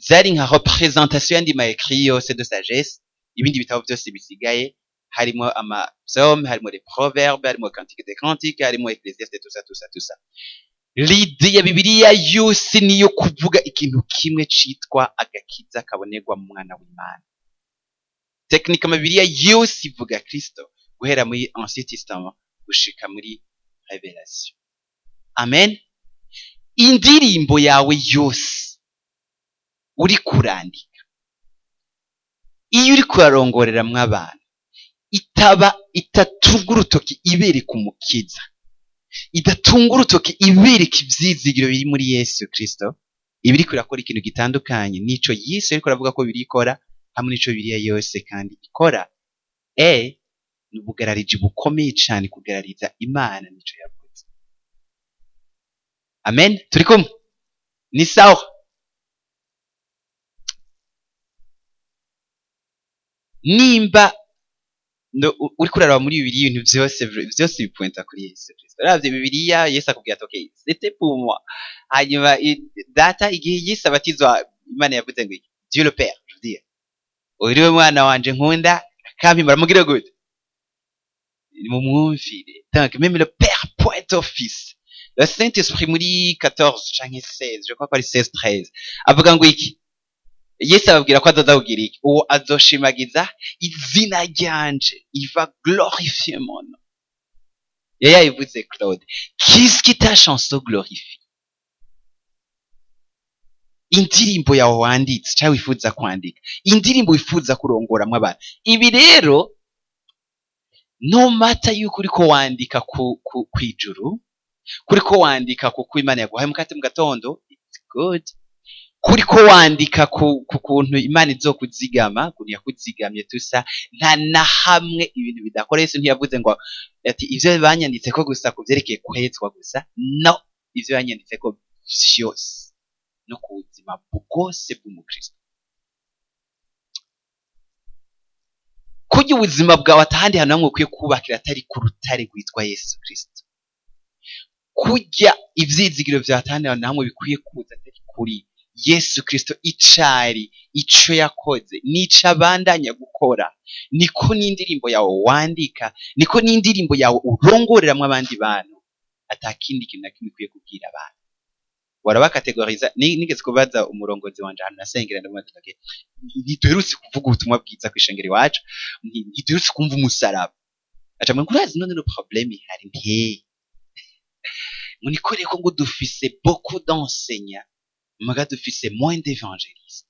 zari nka représentation y'andi ma écrits yose de sagesse. Ibindi bitabo byose bisigaye, harimo ama psaumes, harimo les proverbes, harimo Cantique des cantiques, harimo Ecclésiaste, tout ça, tout ça, tout ça. L'idée ya Bibiliya yose niyo kuvuga ikintu kimwe citwa agakiza kabonerwa mu mwana w'Imana. Techniquement, Bibiliya yose ivuga Kristo, guhera muri Ancien Testament gushika muri Révélation. Amen. Indirimbo yawe yose uri kurandika, iyo uri kurarongoreramwo abantu, itaba itatunga urutoki ibereka umukiza, idatunga urutoki ibereka ivyizigiro biri muri Yesu Kristo, iba iriko irakora ikintu gitandukanye n'ico Yesu ariko aravuga ko birikora hamwe n'ico Bibiliya yose kandi ikora. Ni ubugarariji bukomeye cane kugarariza Imana nico yavuze. Amen. Turi kumwe? Ni sawa. Nimba no, uriko uraraba muri Bibiliya, ibintu vyose vyose bipointa kuri Yesu Kristo. Uravye Bibiliya, Yesu akubwira ati: "Okay, c'était pour moi." Hanyuma data, igihe Yesu abatizwa, Imana yavuze ngo iki? Dieu le Père, je veux dire: "Uyu niwe mwana wanje nkunda, akampimbara, mugire gute? Mumwumvire." Donc même le Père pointe au Fils. Le Saint Esprit, muri 14 canke 16, je crois ko ari 16, 13, avuga ngo iki? Yesu ababwira ko azoza kugira iki? Uwo azoshimagiza izina ryanje, il va glorifier mon nom. Yari yabivuze. Claude, qu'est-ce que ta chanson glorifie? Indirimbo yawe wanditse cyangwa wifuza kwandika, indirimbo wifuza kurongoramwo abantu. Ibi rero, no matter yuko uriko wandika ku kwijuru, kuriko wandika kuko Imana yaguhaye umukate mu gatondo, it's good. Kuriko wandika ku kuntu Imana izokuzigama, ukuntu yakuzigamye, tusa, nta na hamwe ibintu bidakora. Yesu ntiyavuze ngo ati ivyo banyanditseko gusa ku vyerekeye kwezwa gusa. No, ivyo yanyanditseko vyose no ku buzima bwose bw'umukristo. Kurya ubuzima bwawe atahandi hantu hamwe ukwiye kubakira atari ku rutare rwitwa Yesu Kristo, kurya ivyizigiro vyawe atahandi hantu hamwe bikwiye kuza atari kuri Yesu Kristo, icari, ico yakoze n'ico abandanya gukora, niko n'indirimbo yawe wandika, niko n'indirimbo yawe urongoreramwo abandi bantu, atakindi kintu na kimwe ukwiye kubwira abantu. Warabakategoriza. Nigeze kubaza umurongozi wanje ahantu nasengera, ndamubaza: "Okay, ntiduherutse kuvuga ubutumwa bwiza kw'ishengero iwacu, ntiduherutse kumva umusaraba." Aca ambwira ngo: "Urazi none no problème ihari nte?" Ngo nikore ko ngo dufise beaucoup d'enseignants, muga dufise moins d'évangélistes,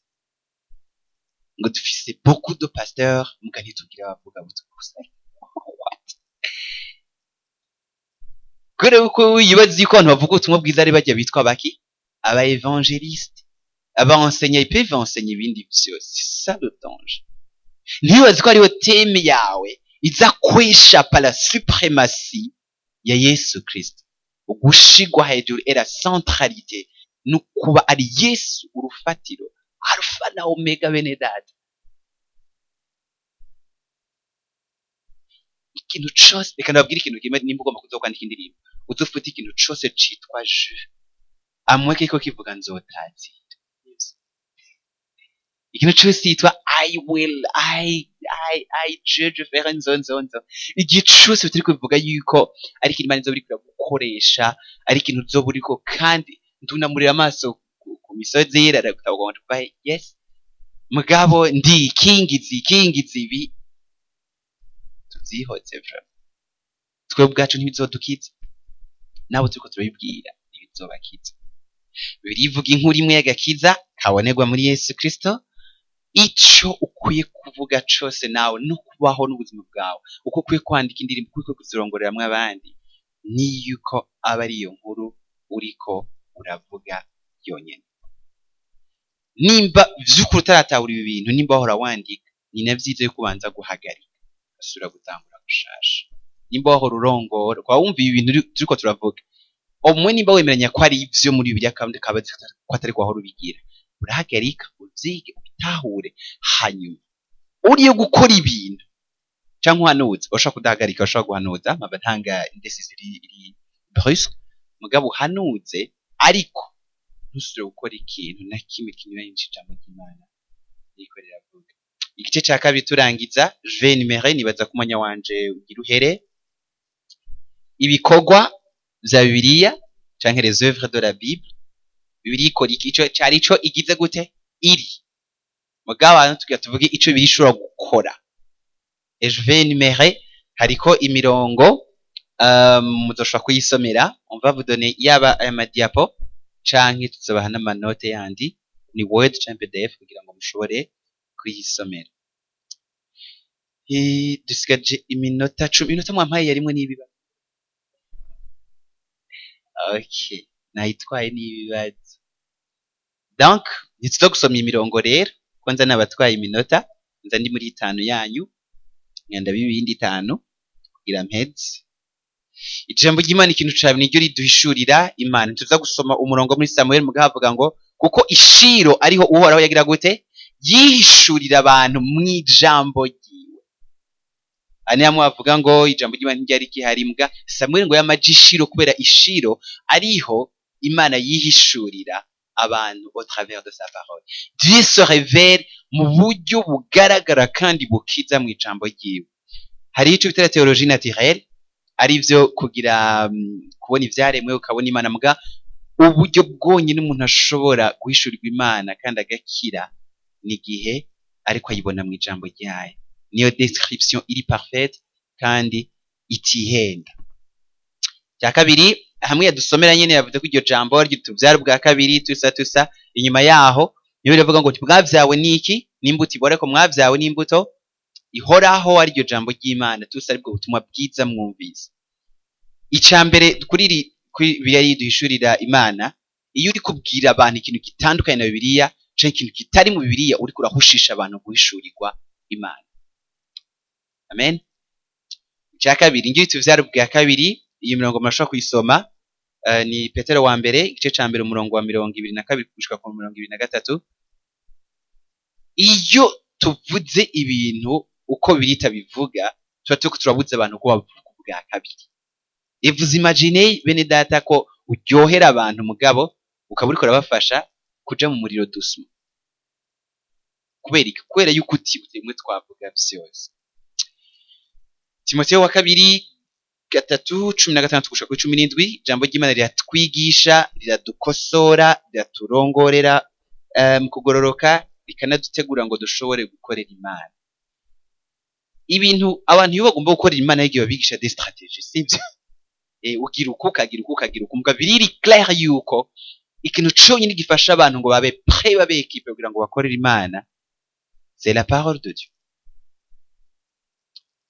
ngo dufise beaucoup de pasteurs, muga ntitugira abavuga butumwa gusa. What? Kubera yuko yibaza yuko abantu bavuga ubutumwa bwiza ari bajya bitwa baki, aba évangéliste, aba enseignant, ils peuvent enseigner ibindi vyose. C'est ça le danger. Ntibaze ko ariyo thème yawe iza kweshapa la suprématie ya Yesu Kristo, ugushigwa hejuru et la centralité, no kuba ari Yesu urufatiro, alpha na omega. Bene data, ikintu cose, reka ndababwire ikintu kimwe: nimba ugomba kuzokwandika indirimbo, uzofute ikintu cose citwa je, amwe kiriko kivuga nzotazira. Ikintu cose citwa I will, I I je faire nzonzonzo. Igihe cose bitari kubivuga yuko ari ikintu Imana izoba iriko iragukoresha, ari ikintu uzoba uriko, kandi ndunamurira amaso ku misozi iraragutagwa. Yes, mugabo ndi ikingizi ikingizi ibi tuvyihoze vraiment. Twe ubwacu ntibizodukiza, nabo turiko turabibwira ntibizobakiza. Bibiliya ivuga inkuru imwe y'agakiza kabonerwa muri Yesu Kristo. Ico ukwiye kuvuga cose nawe no kubaho n'ubuzima bwawe, uko ukwiye kwandika indirimbo, uko ukwiye kuzirongoreramwo abandi, ni yuko aba ari iyo nkuru uriko uravuga yonyene. Nimba vy'ukuri utaratahura ibi bintu, nimba wahora wandika, ni na vyiza yuko ubanza guhagarika ugasubira gutangura gushasha. Nimba wahora urongora, ukaba wumva ibi bintu turiko turavuga, umwe nimba wemeranya ko ari ivyo muri Bibiliya kandi ukaba uzi ko atari ko wahora ubigira, urahagarika uvyige, ubitahure. Hanyuma uriyo gukora ibintu canke uhanuza, urashobora kudahagarika, urashobora guhanuza mpava ntanga indecision iri brusque. Mugabo uhanuze, ariko ntusubire gukora ikintu na kimwe kinyuranye n'ijambo ry'Imana ririko riravuga. Igice ca kabiri turangiza, je vais énumérer, nibaza ko umwanya wanje ugira uhere, ibikorwa vya Bibiliya canke les œuvres de la Bible. Bibiliya ikora iki? Ico cari ico igize gute iri, mugabo abantu tugira tuvuge ico Bibiliya ishobora gukora. Et je vais énumérer, hariko imirongo, muzoshobora kuyisomera. On va vous donner yaba aya madiapo canke tuzobaha n'amanote yandi, ni Word canke PDF, kugira ngo mushobore kuyisomera. Dusigaje iminota 10. Iminota mwampaye yarimwe n'ibibazo. Okay, nayitwaye n'ibibazo. Donc ntituza gusoma imirongo rero, ko nza nabatwaye iminota, nza ndi muri itanu yanyu, ngenda bibindi itanu kugira mpeze. Ijambo ry'Imana, ikintu cawe niryo riduhishurira Imana. Tuza gusoma umurongo muri Samuel, mugabo avuga ngo kuko ishiro ariho Uhoraho yagira gute? Yihishurira abantu mw'ijambo ryiwe. Aha ni hamwe bavuga ngo ijambo ry'Imana ntiryari rihari, mbwa Samuel ngo yamaje ishiro kubera ishiro ariho Imana yihishurira abantu au travers de sa parole. Dieu se révèle mu buryo bugaragara kandi bukiza mu ijambo ryiwe. Hariho ico bita la théologie naturelle, arivyo kugira kubona ivyaremwe ukabona Imana. Muga uburyo bwonyine umuntu ashobora guhishurirwa Imana kandi agakira ni igihe ariko ayibona mu ijambo ryayo. Niyo description iri parfaite kandi itihenda. Cya kabiri, hamwe yadusomera nyene, yavuze ko iryo jambo tuvyara ubwa kabiri tusa tusa. Inyuma yaho niyo biravuga ngo mwavyawe n'iki? N'imbuto ibora, ko mwavyawe n'imbuto ihoraho, ari iryo jambo ry'Imana tusa, aribwo butumwa bwiza mwumvise. Ica mbere kuri iri, kuri Bibiliya yiduhishurira Imana. Iyo uri kubwira abantu ikintu gitandukanye na Bibiliya canke ikintu kitari mu Bibiliya, uriko urahushisha abantu guhishurirwa Imana. Amen. Icya kabiri, ngiye tuvyara ubwa kabiri. Iyi mirongo murashobora kuyisoma, ni Petero wa mbere, igice ca mbere, umurongo wa 22 gushika ku 23. Iyo tuvuze ibintu uko birita bivuga, tuba turiko turabuza abantu ko bavuga ubwa kabiri. Et vous imaginez, bene data, ko uryohera abantu, mugabo ukaba uriko urabafasha kuja mu muriro doucement. Kubera iki? Kubera yuko utibutse bimwe twavuga vyose. Timoteyo wa kabiri 3:16 gushika kuri 17. Ijambo ry'Imana riratwigisha, riradukosora, riraturongorera mu kugororoka, rikanadutegura ngo dushobore gukorera Imana. Ibintu abantu iyo bagomba gukorera Imana, y'igihe babigisha des stratégies, sivyo? Ugira uku, ukagira uku, ukagira uku. Mbwa biriri clair yuko ikintu conyine gifasha abantu ngo babe prêts, babe équipés kugira ngo bakorere Imana, c'est la parole de Dieu.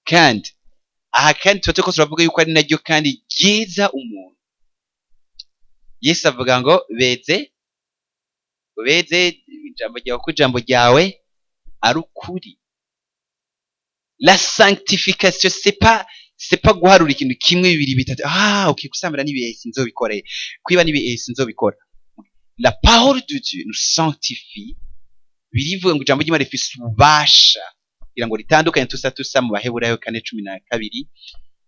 Kandi aha kandi tuba turiko turavuga yuko ari naryo kandi ryiza umuntu. Yesu avuga ngo beze, beze ijambo ryawe, ko ijambo ryawe ari ukuri. La sanctification, c'est pas guharura ikintu kimwe, bibiri, bitatu. Ah okay, gusambana n'ibihe sinzobikora, kwiba n'ibihe sinzobikora. La parole de Dieu nous sanctifie. Birivuga ngo ijambo ry'Imana rifise ububasha kugira ngo ritandukanye tusa tusa, mu Baheburayo 4:12.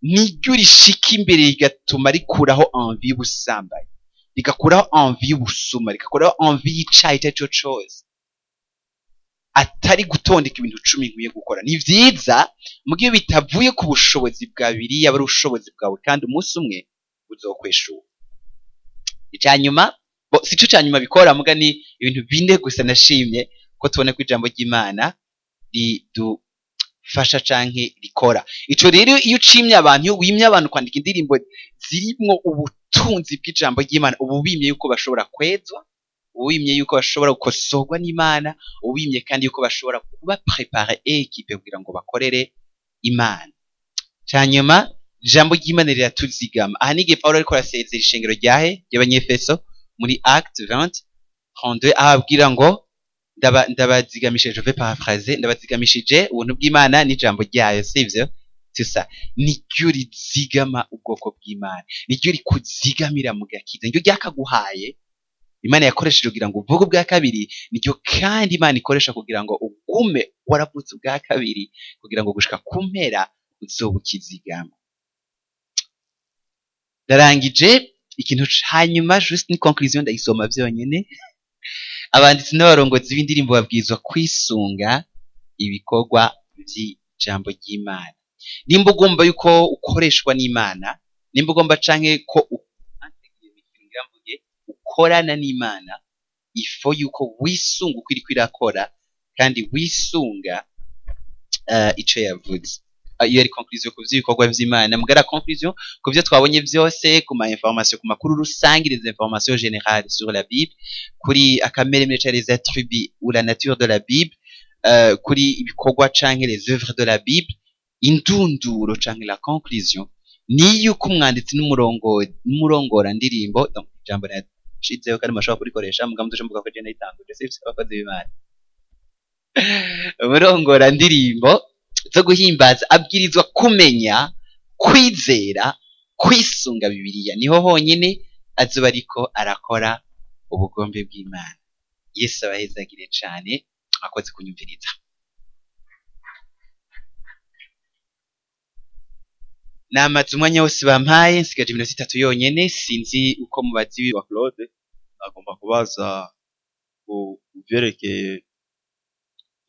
Niryo rishika imbere rigatuma rikuraho envie y'ubusambanyi, rigakuraho envie y'ubusuma, rigakuraho envie y'icaha icyo ari cyo cose. Atari gutondeka ibintu 10 nkwiye gukora. Ni vyiza mugihe bitavuye ku bushobozi bwa Bibiliya, ari ubushobozi bwawe, kandi umunsi umwe uzokweshura. Icanyuma, sico canyuma bikora, muga ni ibintu bine gusa nashimye ko tubona ko ijambo ry'Imana ridufasha canke rikora. Ico rero iyo ucimye abantu, iyo wimye abantu kwandika indirimbo zirimwo ubutunzi bw'ijambo ry'Imana, ubu bimye yuko bashobora kwezwa, uwimye yuko bashobora gukosorwa n'Imana, uwimye kandi yuko bashobora kuba préparé et équipé kugira ngo bakorere Imana. Canyuma, ijambo ry'Imana riratuzigama. Aha ni igihe Pawulo ariko arasezera ishengero ryahe ry'Abanyefeso muri Acte 20 32, aho ababwira ngo ndabazigamishije, je vais paraphraser, ndabazigamishije ubuntu bw'Imana n'ijambo ryayo, sivyo? Tusa niryo rizigama ubwoko bw'Imana, niryo rikuzigamira mu gakiza, niryo ryakaguhaye Imana yakoresheje kugira ngo uvuge ubwa kabiri, niryo kandi Imana ikoresha kugira ngo ugume waravutse ubwa kabiri, kugira ngo gushika ku mpera uzoba ukizigama. Ndarangije. Ikintu hanyuma juste ni conclusion, ndayisoma vyonyene. Abanditsi n'abarongozi b'indirimbo babwirizwa kwisunga ibikorwa vy'ijambo ry'Imana. Nimba ugomba yuko ukoreshwa n'Imana, nimba ugomba canke ko ukorana n'Imana, ifo yuko wisunga uko iriko irakora, kandi wisunga ico yavuze. Iyo ari conclusion ku vy'ibikorwa vy'Imana. Mugara conclusion ku vyo twabonye vyose, ku ma information, ku makuru rusange, les informations générales sur la Bible, kuri akameremere canke les attributs ou la nature de la Bible, kuri ibikorwa canke les œuvres de la Bible, indunduro canke la conclusion ni yuko umwanditsi n'umurongora ndirimbo, donc ijambo nashizeho kandi mashobora kurikoresha, mugabo mudushe mvuga ko je nayitanguje, sivyo, abakozi b'Imana? Umurongora ndirimbo zo guhimbaza abwirizwa kumenya kwizera kwisunga Bibiliya, niho honyine azoba ariko arakora ubugombe bw'Imana. Yesu abahezagire cane, akoze kunyumviriza. Namaze umwanya wose bampaye, nsigaje iminota 3 yonyene, sinzi uko mubazi. Wa Claude, agomba kubaza ku vyerekeye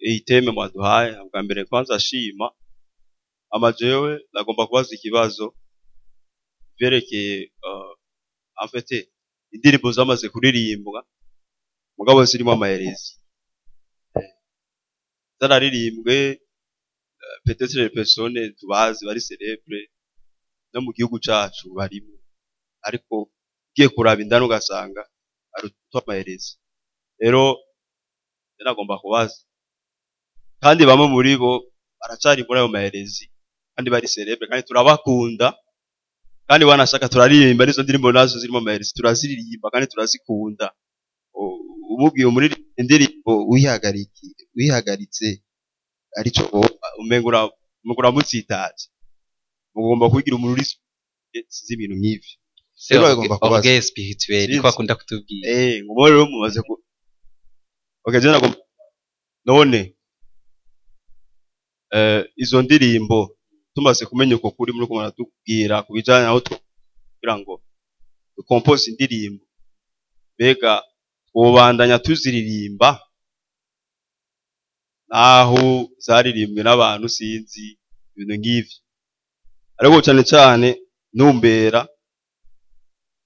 iyi teme mwaduhaye. Bwa mbere kwanza ashima amajewe, nagomba kubaza ikibazo vyerekeye en fait indirimbo zamaze kuririmbwa mugabo zirimo amaherezi, zararirimbwe peut-être les personnes tubazi bari célèbre no mu gihugu cacu barimo, ariko ugiye kuraba indani ugasanga ari amaherezi. Rero nagomba kubaza, kandi bamwe muri bo baracari muri ayo maherezi kandi bari célèbre kandi turabakunda, kandi wanashaka turaririmba n'izo ndirimbo nazo zirimo amaherezi, turaziririmba kandi turazikunda. Umubwiye muri indirimbo wihagaritse arico umengo uramutsitaje, mugomba kugira umuntu uri sinzi ibintu nk'ivyo. Rero agomba kubaza orgueil spirituel niko akunda kutubwira. Ngo rero mumaze ku okay, je nagomba none izo ndirimbo tumaze kumenya uko kuri muri kumara tubwira kubijanye aho kugira ngo dukompose indirimbo, mbega twobandanya tuziririmba naho zaririmbwe n'abantu sinzi ibintu nk'ivyo? Ariko cyane cyane numbera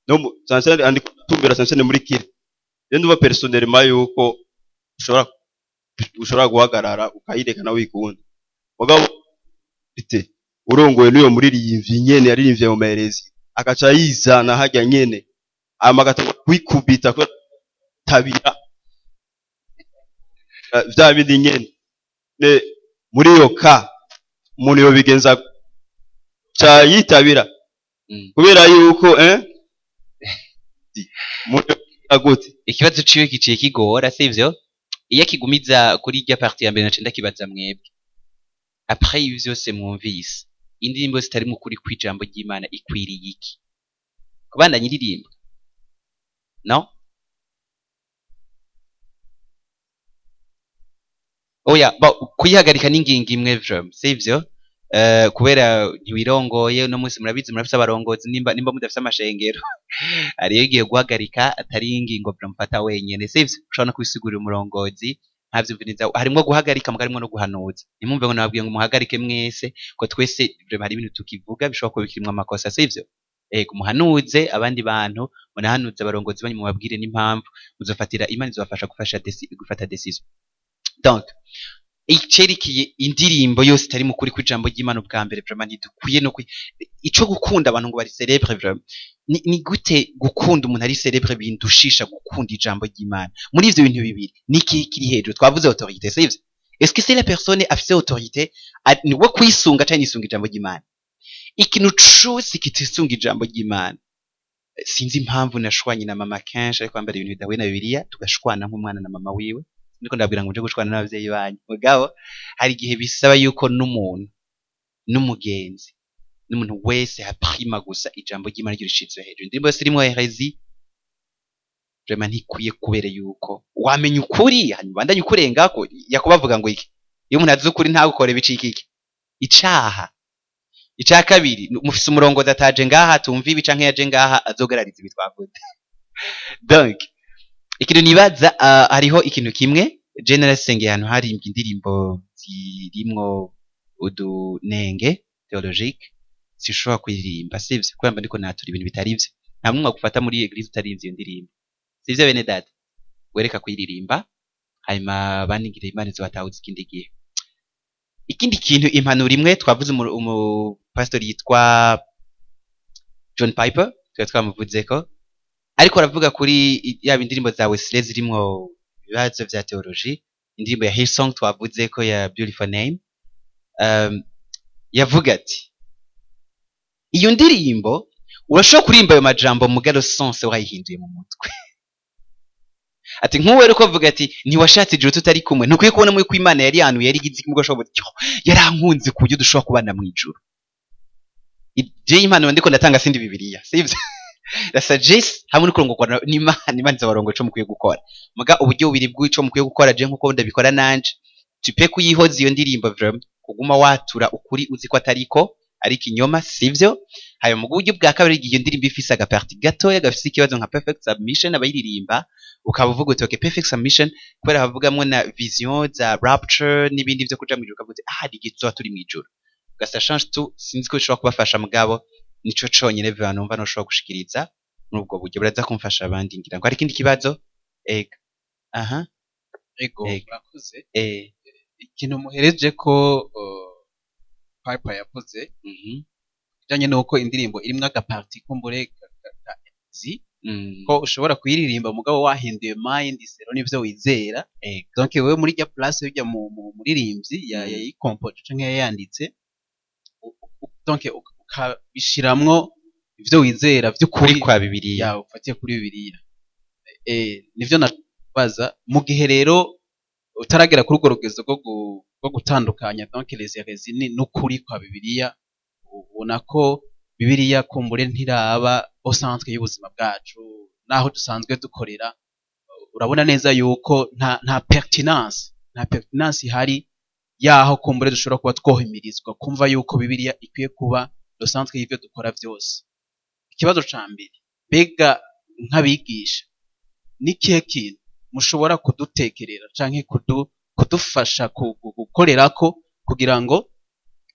no cyane cyane andi tumbera cyane cyane muri kire, je ndumva personnellement yuko ushobora guhagarara ukayirekana wikunda, mugabo bite urongoye n'uyo muririmbyi nyene yaririmbye mu maherezi akaca yizana harya nyene, hama agatangura kwikubita tabira vya bindi nyene. Muri iyo ka umuntu yobigenza ca yitabira kubera yuko gute ikibazo ciwe giciye kigora, sivyo? Iyo akigumiza kuri irya partie ya mbere nace ndakibaza mwebwe, après ibi vyose mwumvise, indirimbo zitari mu kuri kw'ijambo ry'Imana ikwiriye iki? Kubandanya iririmba? No? Oya, kuyihagarika n'ingingo imwe vraiment, sivyo? Kubera ntiwirongoye uno munsi, murabizi murafise abarongozi, nimba mudafise amashengero ariyo igiye guhagarika atari ingingo mfata wenyene, sivyo? Ushobora no kubisigurira umurongozi Ntavyumviriza, harimwo guhagarika muga harimwo no guhanuza. Ntimwumve ngo nababwiye ngo muhagarike mwese, ko twese vraiment hari ibintu tukivuga bishobora kuba bikirimwo amakosa, sivyo? Ego, muhanuze abandi bantu, munahanuze abarongozi banyu, mubabwire n'impamvu muzofatira. Imana izobafasha gufata décision. Donc icerekeye indirimbo yose itari mu kuri kw'ijambo ry'Imana, ubwa mbere vraiment ntidukwiye no ico gukunda abantu ngo bari célèbre. Vraiment ni gute gukunda umuntu ari célèbre bindushisha gukunda ijambo ry'Imana? Muri ivyo bintu bibiri ni ikihe kiri hejuru? Twavuze autorité, sivyo? Est-ce que c'est la personne afise autorité ni wo kwisunga canke nisunga ijambo ry'Imana? Ikintu cose kitisunga ijambo ry'Imana, sinzi impamvu nashwanye na mama kenshi, ariko ambara ibintu bidahuye na Bibiliya, tugashwana nk'umwana na mama wiwe. Niko ndabwira ngo nje gushwana n'abavyeyi banyu, mugabo hari igihe bisaba yuko n'umuntu n'umugenzi n'umuntu wese haprima gusa ijambo ry'Imana ryo rishizwe hejuru. Indirimbo yose irimwo hérésie vraiment ntikwiye, kubera yuko wamenya ukuri hanyuma ubandanye ukurengako. Yakobo avuga ngo iki? Iyo umuntu azi ukuri ntagukore, bicika iki? Icaha. Ica kabiri, mufise umurongozi ataje ngaha tumva ibi canke yaje ngaha azogarariza ibi twavuze. Donc ikintu nibaza, hariho ikintu kimwe je narasengeye ahantu harimbwa indirimbo zirimwo udunenge théologique, sinshobora kuririmba, sivyo? Kubera mba ndiko natura ibintu bitari vyo. Nta numwe agufata muri église utaririmvye iyo ndirimbo, sivyo bene data? Wereka kuyiririmba, hanyuma banigire Imana izobatahuza ikindi gihe. Ikindi kintu, impanuro imwe twavuze, umupasitori yitwa John Piper, twari twamuvuzeko, ariko aravuga kuri yaba indirimbo za Wesley zirimwo ibibazo vya théologie, indirimbo ya Hillsong twavuze ko ya Beautiful Name, yavuga ati iyo ndirimbo urashobora kuririmba ayo majambo, mugabo sens wayihinduye mu mutwe. Ati nk'uwo rero avuga ati ntiwashatse ijuru tutari kumwe, ntukwiye kubona ko Imana yari yanuye, yari igize kimwe ugashobora, yarankunze ku buryo dushobora kubana mu ijuru. Je impanuro ndiko ndatanga sindi Bibiliya, sivyo? La sagesse hamwe no kurongorwa n'Imana, Imana izabarongo ico mukwiye gukora. Muga uburyo bubiri bw'ico mukwiye gukora, je nkuko ndabikora nanje, tupe kuyihoza iyo ndirimbo, vraiment kuguma watura ukuri uzi ko atariko, ariko inyoma, sivyo? Hanyuma mu buryo bwa kabiri, igihe iyo ndirimbo ifise agapartie gatoya gafise ikibazo nka Perfect Submission, abayiririmba ukaba uvuga uti okay, Perfect Submission, kubera havugamwo na vision za rapture n'ibindi vyo kuja mw'ijuru, ukavuga uti ah, igihe tuzoba turi mw'ijuru, ugasa change tout. Sinzi ko bishobora kubafasha, mugabo nico conyene biba numva noshobora gushikiriza muri ubwo buryo. Buraza kumfasha abandi. Ngira ngo hari ikindi kibazo. Ega, aha. Ego. Ego. Murakoze. Ikintu muhereje ko Piper yavuze bijanye n'uko indirimbo irimwo agapartie kumbure ka ko ushobora kuyiririmba mugabo wahinduye mind selon n'ivyo wizera. Donc wewe muri rya place ujya mu muririmbyi yayikompoje canke yayanditse, donc ukabishiramwo ivyo wizera vy'ukuri kuri kwa Bibiliya. Ya, ufatiye kuri Bibiliya. Nivyo nabaza. Mu gihe rero utaragera kuri urwo rugezo rwo gutandukanya donc les hérésies n'ukuri kwa Bibiliya, ubona ko Bibiliya kumbure ntiraba au centre y'ubuzima bwacu naho dusanzwe dukorera, urabona neza yuko nta pertinence ihari yaho kumbure dushobora kuba twohimirizwa kumva yuko Bibiliya ikwiye kuba le centre y'ivyo dukora vyose. Ikibazo ca mbere, mbega nk'abigisha ni ikihe kintu mushobora kudutekerera canke kudufasha gukorerako kugira ngo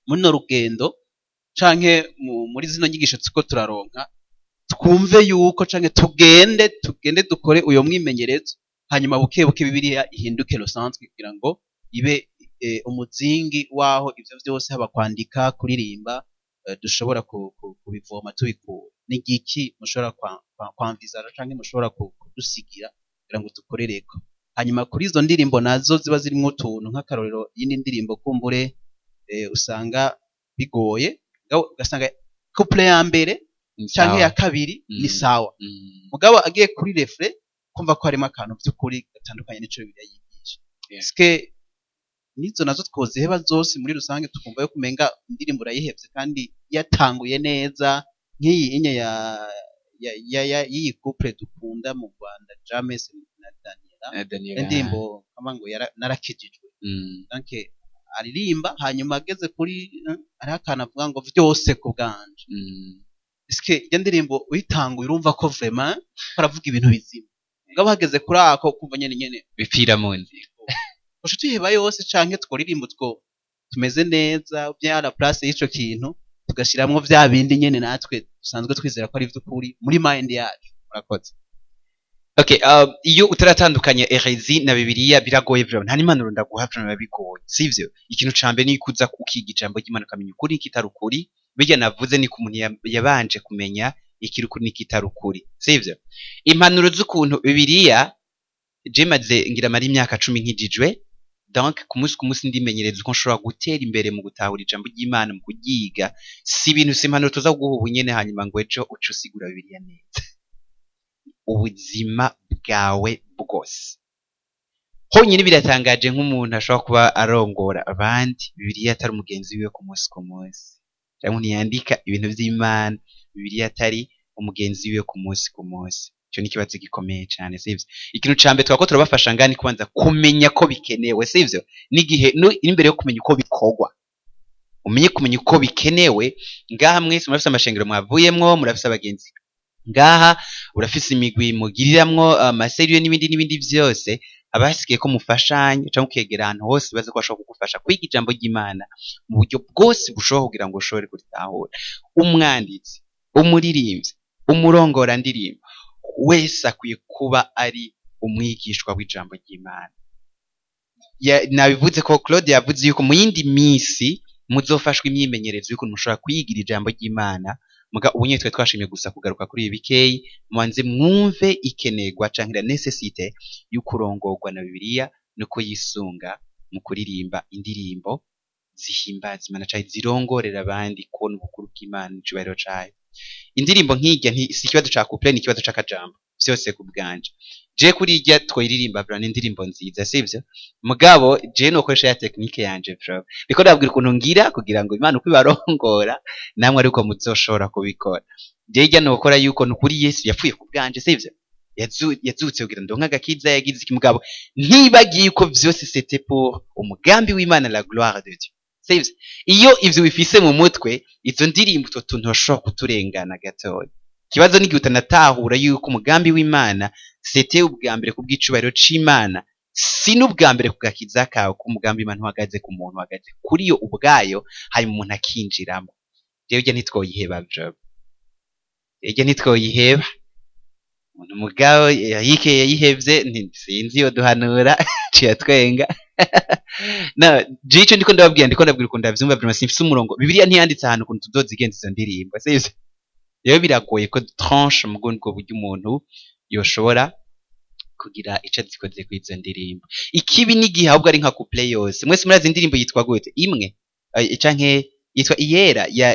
muri no rugendo canke muri zino nyigisho turiko turaronka twumve yuko canke tugende dukore uyo mwimenyerezo, hanyuma buke buke Bibiliya ihinduke le centre kugira ngo ibe umuzingi waho ivyo vyose, haba kwandika, kuririmba, dushobora kubivoma tubikura? Ni igiki mushobora kwamvizara canke mushobora kudusigira kugira ngo dukorereko? Hanyuma kuri izo ndirimbo nazo ziba zirimwo utuntu, nk'akarorero y'indi ndirimbo kumbure usanga bigoye, ugasanga couplet ya mbere canke ya kabiri ni sawa, mugabo agiye kuri refrain kumva ko harimo akantu vy'ukuri gatandukanye n'ico Bibiliya yigisha. Eske nizo nazo twoziheba zose muri rusange, tukumva yuko umenga indirimbo urayihevye kandi yatanguye neza, nk'iyi inye ya y'iyi couple dukunda mu Rwanda, James na Daniela? Na Daniela. Indirimbo kama ngo narakijijwe. Donc aririmba, hanyuma ageze kuri hariho akantu avuga ngo vyose ku bwanje. Eske iyo ndirimbo uyitanguye urumva ko vraiment ko aravuga ibintu bizima, mugabo hageze kuri ako kumva nyene nyene bipfira mu nzira. Twoca tuyiheba yose canke tworirimba utwo tumeze neza, bien à la place y'ico kintu tugashiramwo vya bindi nyene natwe dusanzwe twizera ko ari ivy'ukuri muri mind yacu? Murakoze. Okay, iyo utaratandukanya hérésie na Bibiliya biragoye vraiment. Nta n'impanuro ndaguha vraiment, biba bigoye, sivyo? Ikintu ca mbere ni kuza ukiga ijambo ry'Imana, ukamenya ukuri n'ikitari ukuri. Bijya navuze ni ku muntu yabanje kumenya ikiri ukuri n'ikitari ukuri, sivyo? Impanuro z'ukuntu Bibiliya, je maze ngira mara imyaka 10 nkijijwe, donc ku munsi ku munsi ndimenyereza uko nshobora gutera imbere mu gutahura ijambo ry'Imana, mu kuryiga. Si ibintu, si impanuro tuza kuguha ubu nyene hanyuma ngo ejo uce usigura Bibiliya neza. Ubuzima bwawe bwose honyine biratangaje nk'umuntu ashobora kuba arongora abandi, Bibiliya atari umugenzi wiwe ku munsi ku munsi, cyangwa umuntu yandika ibintu vy'Imana, Bibiliya atari umugenzi wiwe ku munsi ku munsi. Ico ni ikibazo gikomeye cane, sivyo? Ikintu ca mbere twako turabafasha ngani kubanza kumenya ko bikenewe, sivyo? N'igihe n'imbere yo kumenya uko bikorwa, umenye kumenya uko bikenewe. Ngaha mwese murafise amashengero mwavuyemwo, murafise abagenzi ngaha, urafise imigwi mugiriramwo amaseriyo n'ibindi n'ibindi vyose. Haba hasigaye ko mufashanya canke ukegera ahantu hose bazi ko bashobora kugufasha kwiga ijambo ry'Imana mu buryo bwose bushoboka kugira ngo ushobore kuritahura. Umwanditsi, umuririmbyi, umurongora ndirimbo wese akwiye kuba ari umwigishwa w'ijambo ry'Imana. Nabivuze ko Claude yavuze yuko mu yindi minsi muzofashwa imyimenyerezo y'ukuntu mushobora kwigira ijambo ry'Imana. Muga ubu nyene twari twashimye gusa kugaruka kuri ibi bikeyi, mubanze mwumve ikenerwa canke la nécessité y'ukurongorwa na Bibiliya no kuyisunga mu kuririmba indirimbo zihimbaza Imana canke zirongorera abandi kubona ubukuru bw'Imana n'icubahiro cayo. Indirimbo nk'irya si ikibazo ca couplet, ni ikibazo c'akajambo vyose ku bwanje. Je kuri irya twoyiririmba bro, ni indirimbo nziza, sivyo? Mugabo je nokoresha ya technique yanje bro, ndiko ndababwira ukuntu ngira kugira ngo Imana uko ibarongora namwe ariko muzoshobora kubikora. Je irya nokora yuko nukuri Yesu yapfuye ku bwanje, sivyo? Yazutse kugira ndonke agakiza, yagize iki, mugabo ntibagiye yuko vyose c'était pour umugambi w'Imana, la gloire de Dieu, sivyo? Iyo ivyo bifise mu mutwe, izo ndirimbo, utwo tuntu bashobora kuturengana gatoya. Ikibazo n'igihe utanatahura yuko umugambi w'Imana c'était ubwa mbere ku bw'icubahiro c'Imana, si n'ubwa mbere ku gakiza kawe, ko umugambi w'Imana uhagaze ku muntu, uhagaze kuri yo ubwayo, hanyuma umuntu akinjiramo. Rero irya ntitwoyiheba bro, irya ntitwoyiheba. Umuntu mugabo yayike yayihevye, sinzi yo duhanura ciye twenga. Na je ico ndiko ndababwira, ndiko ndabwira ukuntu ndavyumva vraiment. Simfise umurongo, Bibiliya ntiyanditse ahantu ukuntu tuzozigenza izo ndirimbo, sivyo? Rero biragoye ko tranche mu bwo buryo umuntu yoshobora kugira ico azikoze kuri izo ndirimbo. Ikibi n'igihe ahubwo ari nka couplet yose. Mwese murazi indirimbo yitwa gute imwe? Canke yitwa Iyera ya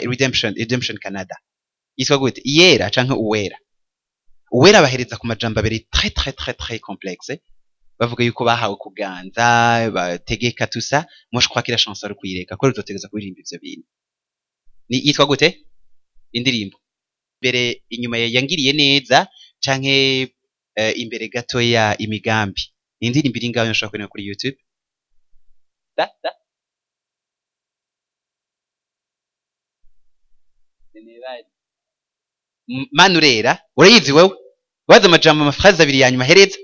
Redemption Canada, yitwa gute? Iyera canke Uwera? Uwera bahereza ku majambo abiri très très très très complexe, bavuga yuko bahawe kuganza, bategeka, tout ça. Moi je crois que la chanson ari kuyireka ko ruzotegeza kuririmba ivyo bintu. Ni yitwa gute indirimbo? Imbere, inyuma ya Yangiriye neza, canke imbere gato ya Imigambi. Ni indirimbo iri ngaho nshobora kubona kuri YouTube. Da da Manurera, urayizi wewe? Waza amajambo, amaphrase abiri ya nyuma ahereza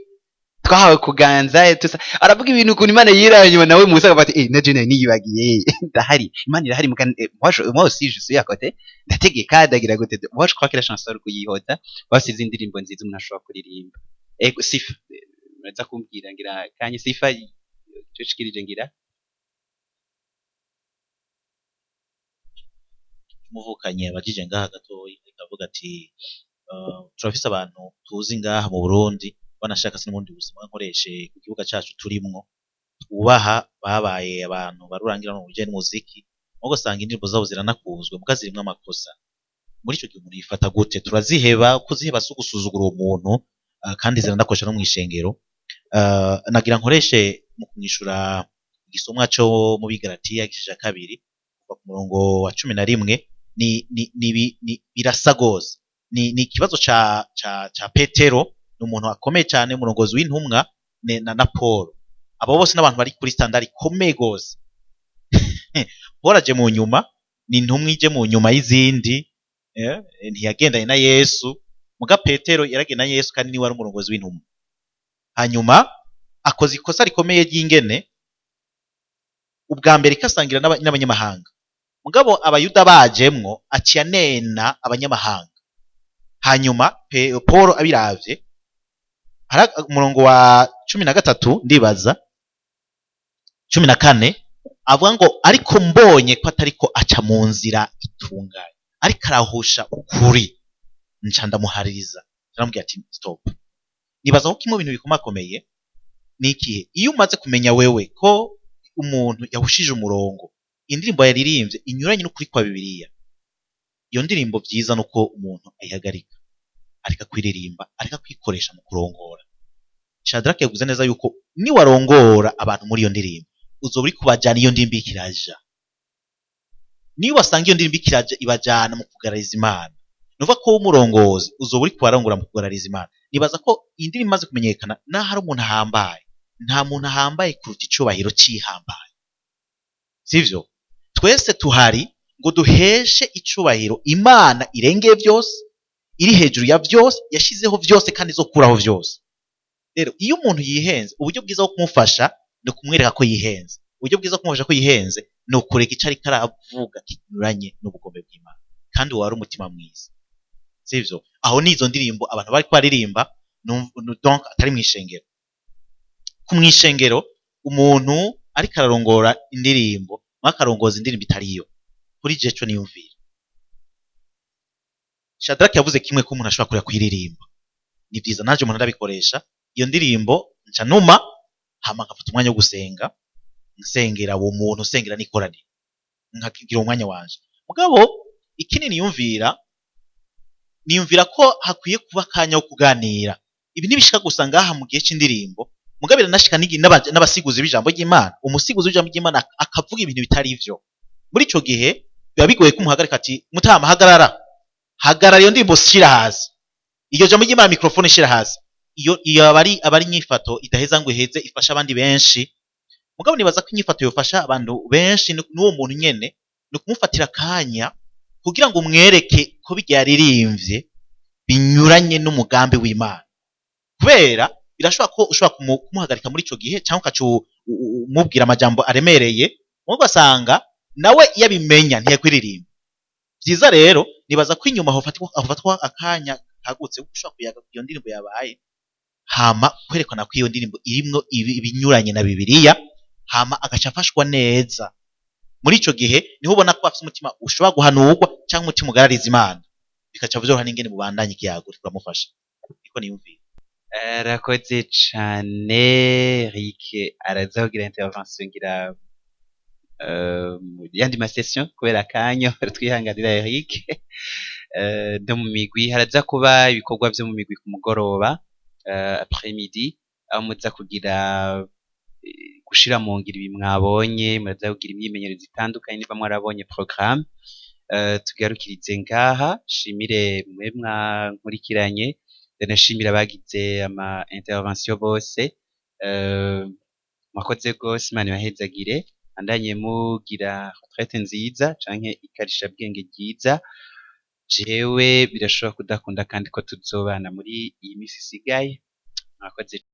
twahawe kuganza tusa, aravuga ibintu ukuntu Imana yira, nyuma nawe Musa akavuga ati: "Eh, naje nari niyibagiye, ndahari, Imana irahari." Muga moi aussi je suis à côté, ndategeka, ndagira gute. Moi je crois que la chanson ari kuyihota basize indirimbo nziza umuntu ashobora kuririmba. Ego Sifa, muraza kumbwira ngira kanye Sifa ico shikirije ngira. Umuvukanye abajije ngaha gatoyi akavuga ati: "Turafise abantu tuzi ngaha mu Burundi, banashaka se n'ubundi buzima nkoreshe ku kibuga cacu turimwo, twubaha, babaye abantu barurangira mu bijanye n'umuziki, mugo usanga indirimbo zabo ziranakunzwe muga zirimwo amakosa. Muri ico gihe umuntu yifata gute? Turaziheba? Kuziheba si ugusuzugura uwo muntu, kandi ziranakoresha no mw'ishengero." Nagira nkoreshe mu kumwishura igisomwa co mu Bigalatiya igice ca 2 kuva ku murongo wa 11. Ni birasa gose, ni ikibazo ca Petero, ni umuntu akomeye cyane, umurongozi w'intumwa, na Paul. Abo bose n'abantu bari kuri standard ikomeye gose. Paul aje mu nyuma, ni intumwa ije mu nyuma y'izindi, ntiyagendanye na Yesu. Muga Petero yaragendanye na Yesu kandi niwe ari umurongozi w'intumwa. Hanyuma akoze ikosa rikomeye ry'ingene Ubwa mbere ikasangira n'abanyamahanga, mugabo abayuda bajemwo aciye anena abanyamahanga. Hanyuma Paul abiravye, hari umurongo wa 13, ndibaza 14, avuga ngo ariko mbonye ko atariko aca mu nzira itunganye, ariko arahusha ukuri, nca ndamuhaririza, ndamubwira ati stop. Nibaza ko kimwe mu bintu bikomakomeye ni ikihe? Iyo umaze kumenya wewe ko umuntu yahushije umurongo, indirimbo yaririmbye inyuranye n'ukuri kwa Bibiliya, iyo ndirimbo vyiza nuko umuntu ayihagarika, areka kwiririmba, areka kwikoresha mu kurongora. Shadrach yavuze neza yuko niwarongora abantu muri iyo ndirimbo, uzoba uri kubajana iyo ndirimbo ikiraja. Niyo wasanga iyo ndirimbo ikiraja ibajana mu kugarariza Imana, nuvuga ko umurongozi uzoba uri kubarongora mu kugarariza Imana. Nibaza ko iyi ndirimbo imaze kumenyekana, naho ari umuntu ahambaye, nta muntu ahambaye kuruta icubahiro cihambaye, sivyo? Twese tuhari ngo duheshe icubahiro Imana irengeye vyose, iri hejuru ya vyose, yashizeho vyose kandi izokuraho vyose. Rero iyo umuntu yihenze, uburyo bwiza bwo kumufasha ni ukumwereka ko yihenze. Uburyo bwiza bwo kumufasha ko yihenze ni ukureka ico ariko aravuga kinyuranye n'ubugombe bw'Imana, kandi wari umutima mwiza, sivyo? Aho ni izo ndirimbo abantu bariko baririmba, donc atari mw'ishengero. Ku mw'ishengero umuntu ariko ararongora indirimbo, akarongoza indirimbo itariyo, kuri je co niyumvira. Shadrach yavuze kimwe ko umuntu ashobora kureka kuyiririmba, ni vyiza, nanje umuntu ndabikoresha iyo ndirimbo, nca numa hama nkafata umwanya wo gusenga, nsengera uwo muntu, nsengera n'ikoraniro, nkagira umwanya wanje. Mugabo ikindi niyumvira ko hakwiye kuba akanya ko kuganira. Ibi ntibishika gusa ngaha mu gihe c'indirimbo, mugabo biranashika n'abasiguzi b'ijambo ry'Imana. Umusiguzi w'ijambo ry'Imana akavuga ibintu bitari vyo. Muri ico gihe biba bigoye kumuhagarika ati mutama, hagarara, hagarara, iyo ndirimbo shira hasi, iryo jambo ry'Imana microphone shira hasi. Iyo aba ari inyifato idaheza ngo iheze ifasha abandi benshi. Mugabo nibaza ko inyifato yofasha abantu benshi n'uwo muntu nyene ni ukumufatira akanya kugira ngo umwereke ko birya yaririmbye binyuranye n'umugambi w'Imana. Kubera birashobora ko ushobora kumuhagarika muri ico gihe, cyangwa ukaca umubwira amajambo aremereye, ugasanga nawe iyo abimenya ntiyakwiririmba. Vyiza rero nibaza ko inyuma hofatwa akanya kagutse ushobora kuyaga iyo ndirimbo yabaye, hama kwerekana ko iyo ndirimbo irimwo ibinyuranye na Bibiliya, hama agaca afashwa neza. Muri ico gihe niho ubona ko afise umutima ushobora guhanurwa cyangwa umutima ugarariza Imana, bikaca vyoroha n'ingene mubandanye ikiyago, turamufasha. Niko niyumvira. Arakoze cane Eric, araza kugira intervention ngira mu yandi ma session kubera akanya, twihanganira Eric. No mu migwi haraza kuba ibikorwa vyo mu migwi ku mugoroba, après midi, aho muza kugira gushira mu ngiro ibi mwabonye, muraza kugira imyimenyerezo itandukanye niba mwarabonye programme. Tugarukirize ngaha, shimire mwe mwankurikiranye, ndanashimira abagize ama intervention bose. Mwakoze gose, Imana ibahezagire, andanye mugira retraite nziza canke ikarishabwenge ryiza. Jewe birashobora kudakunda kandi ko tuzobana muri iyi misi isigaye. Mwakoze.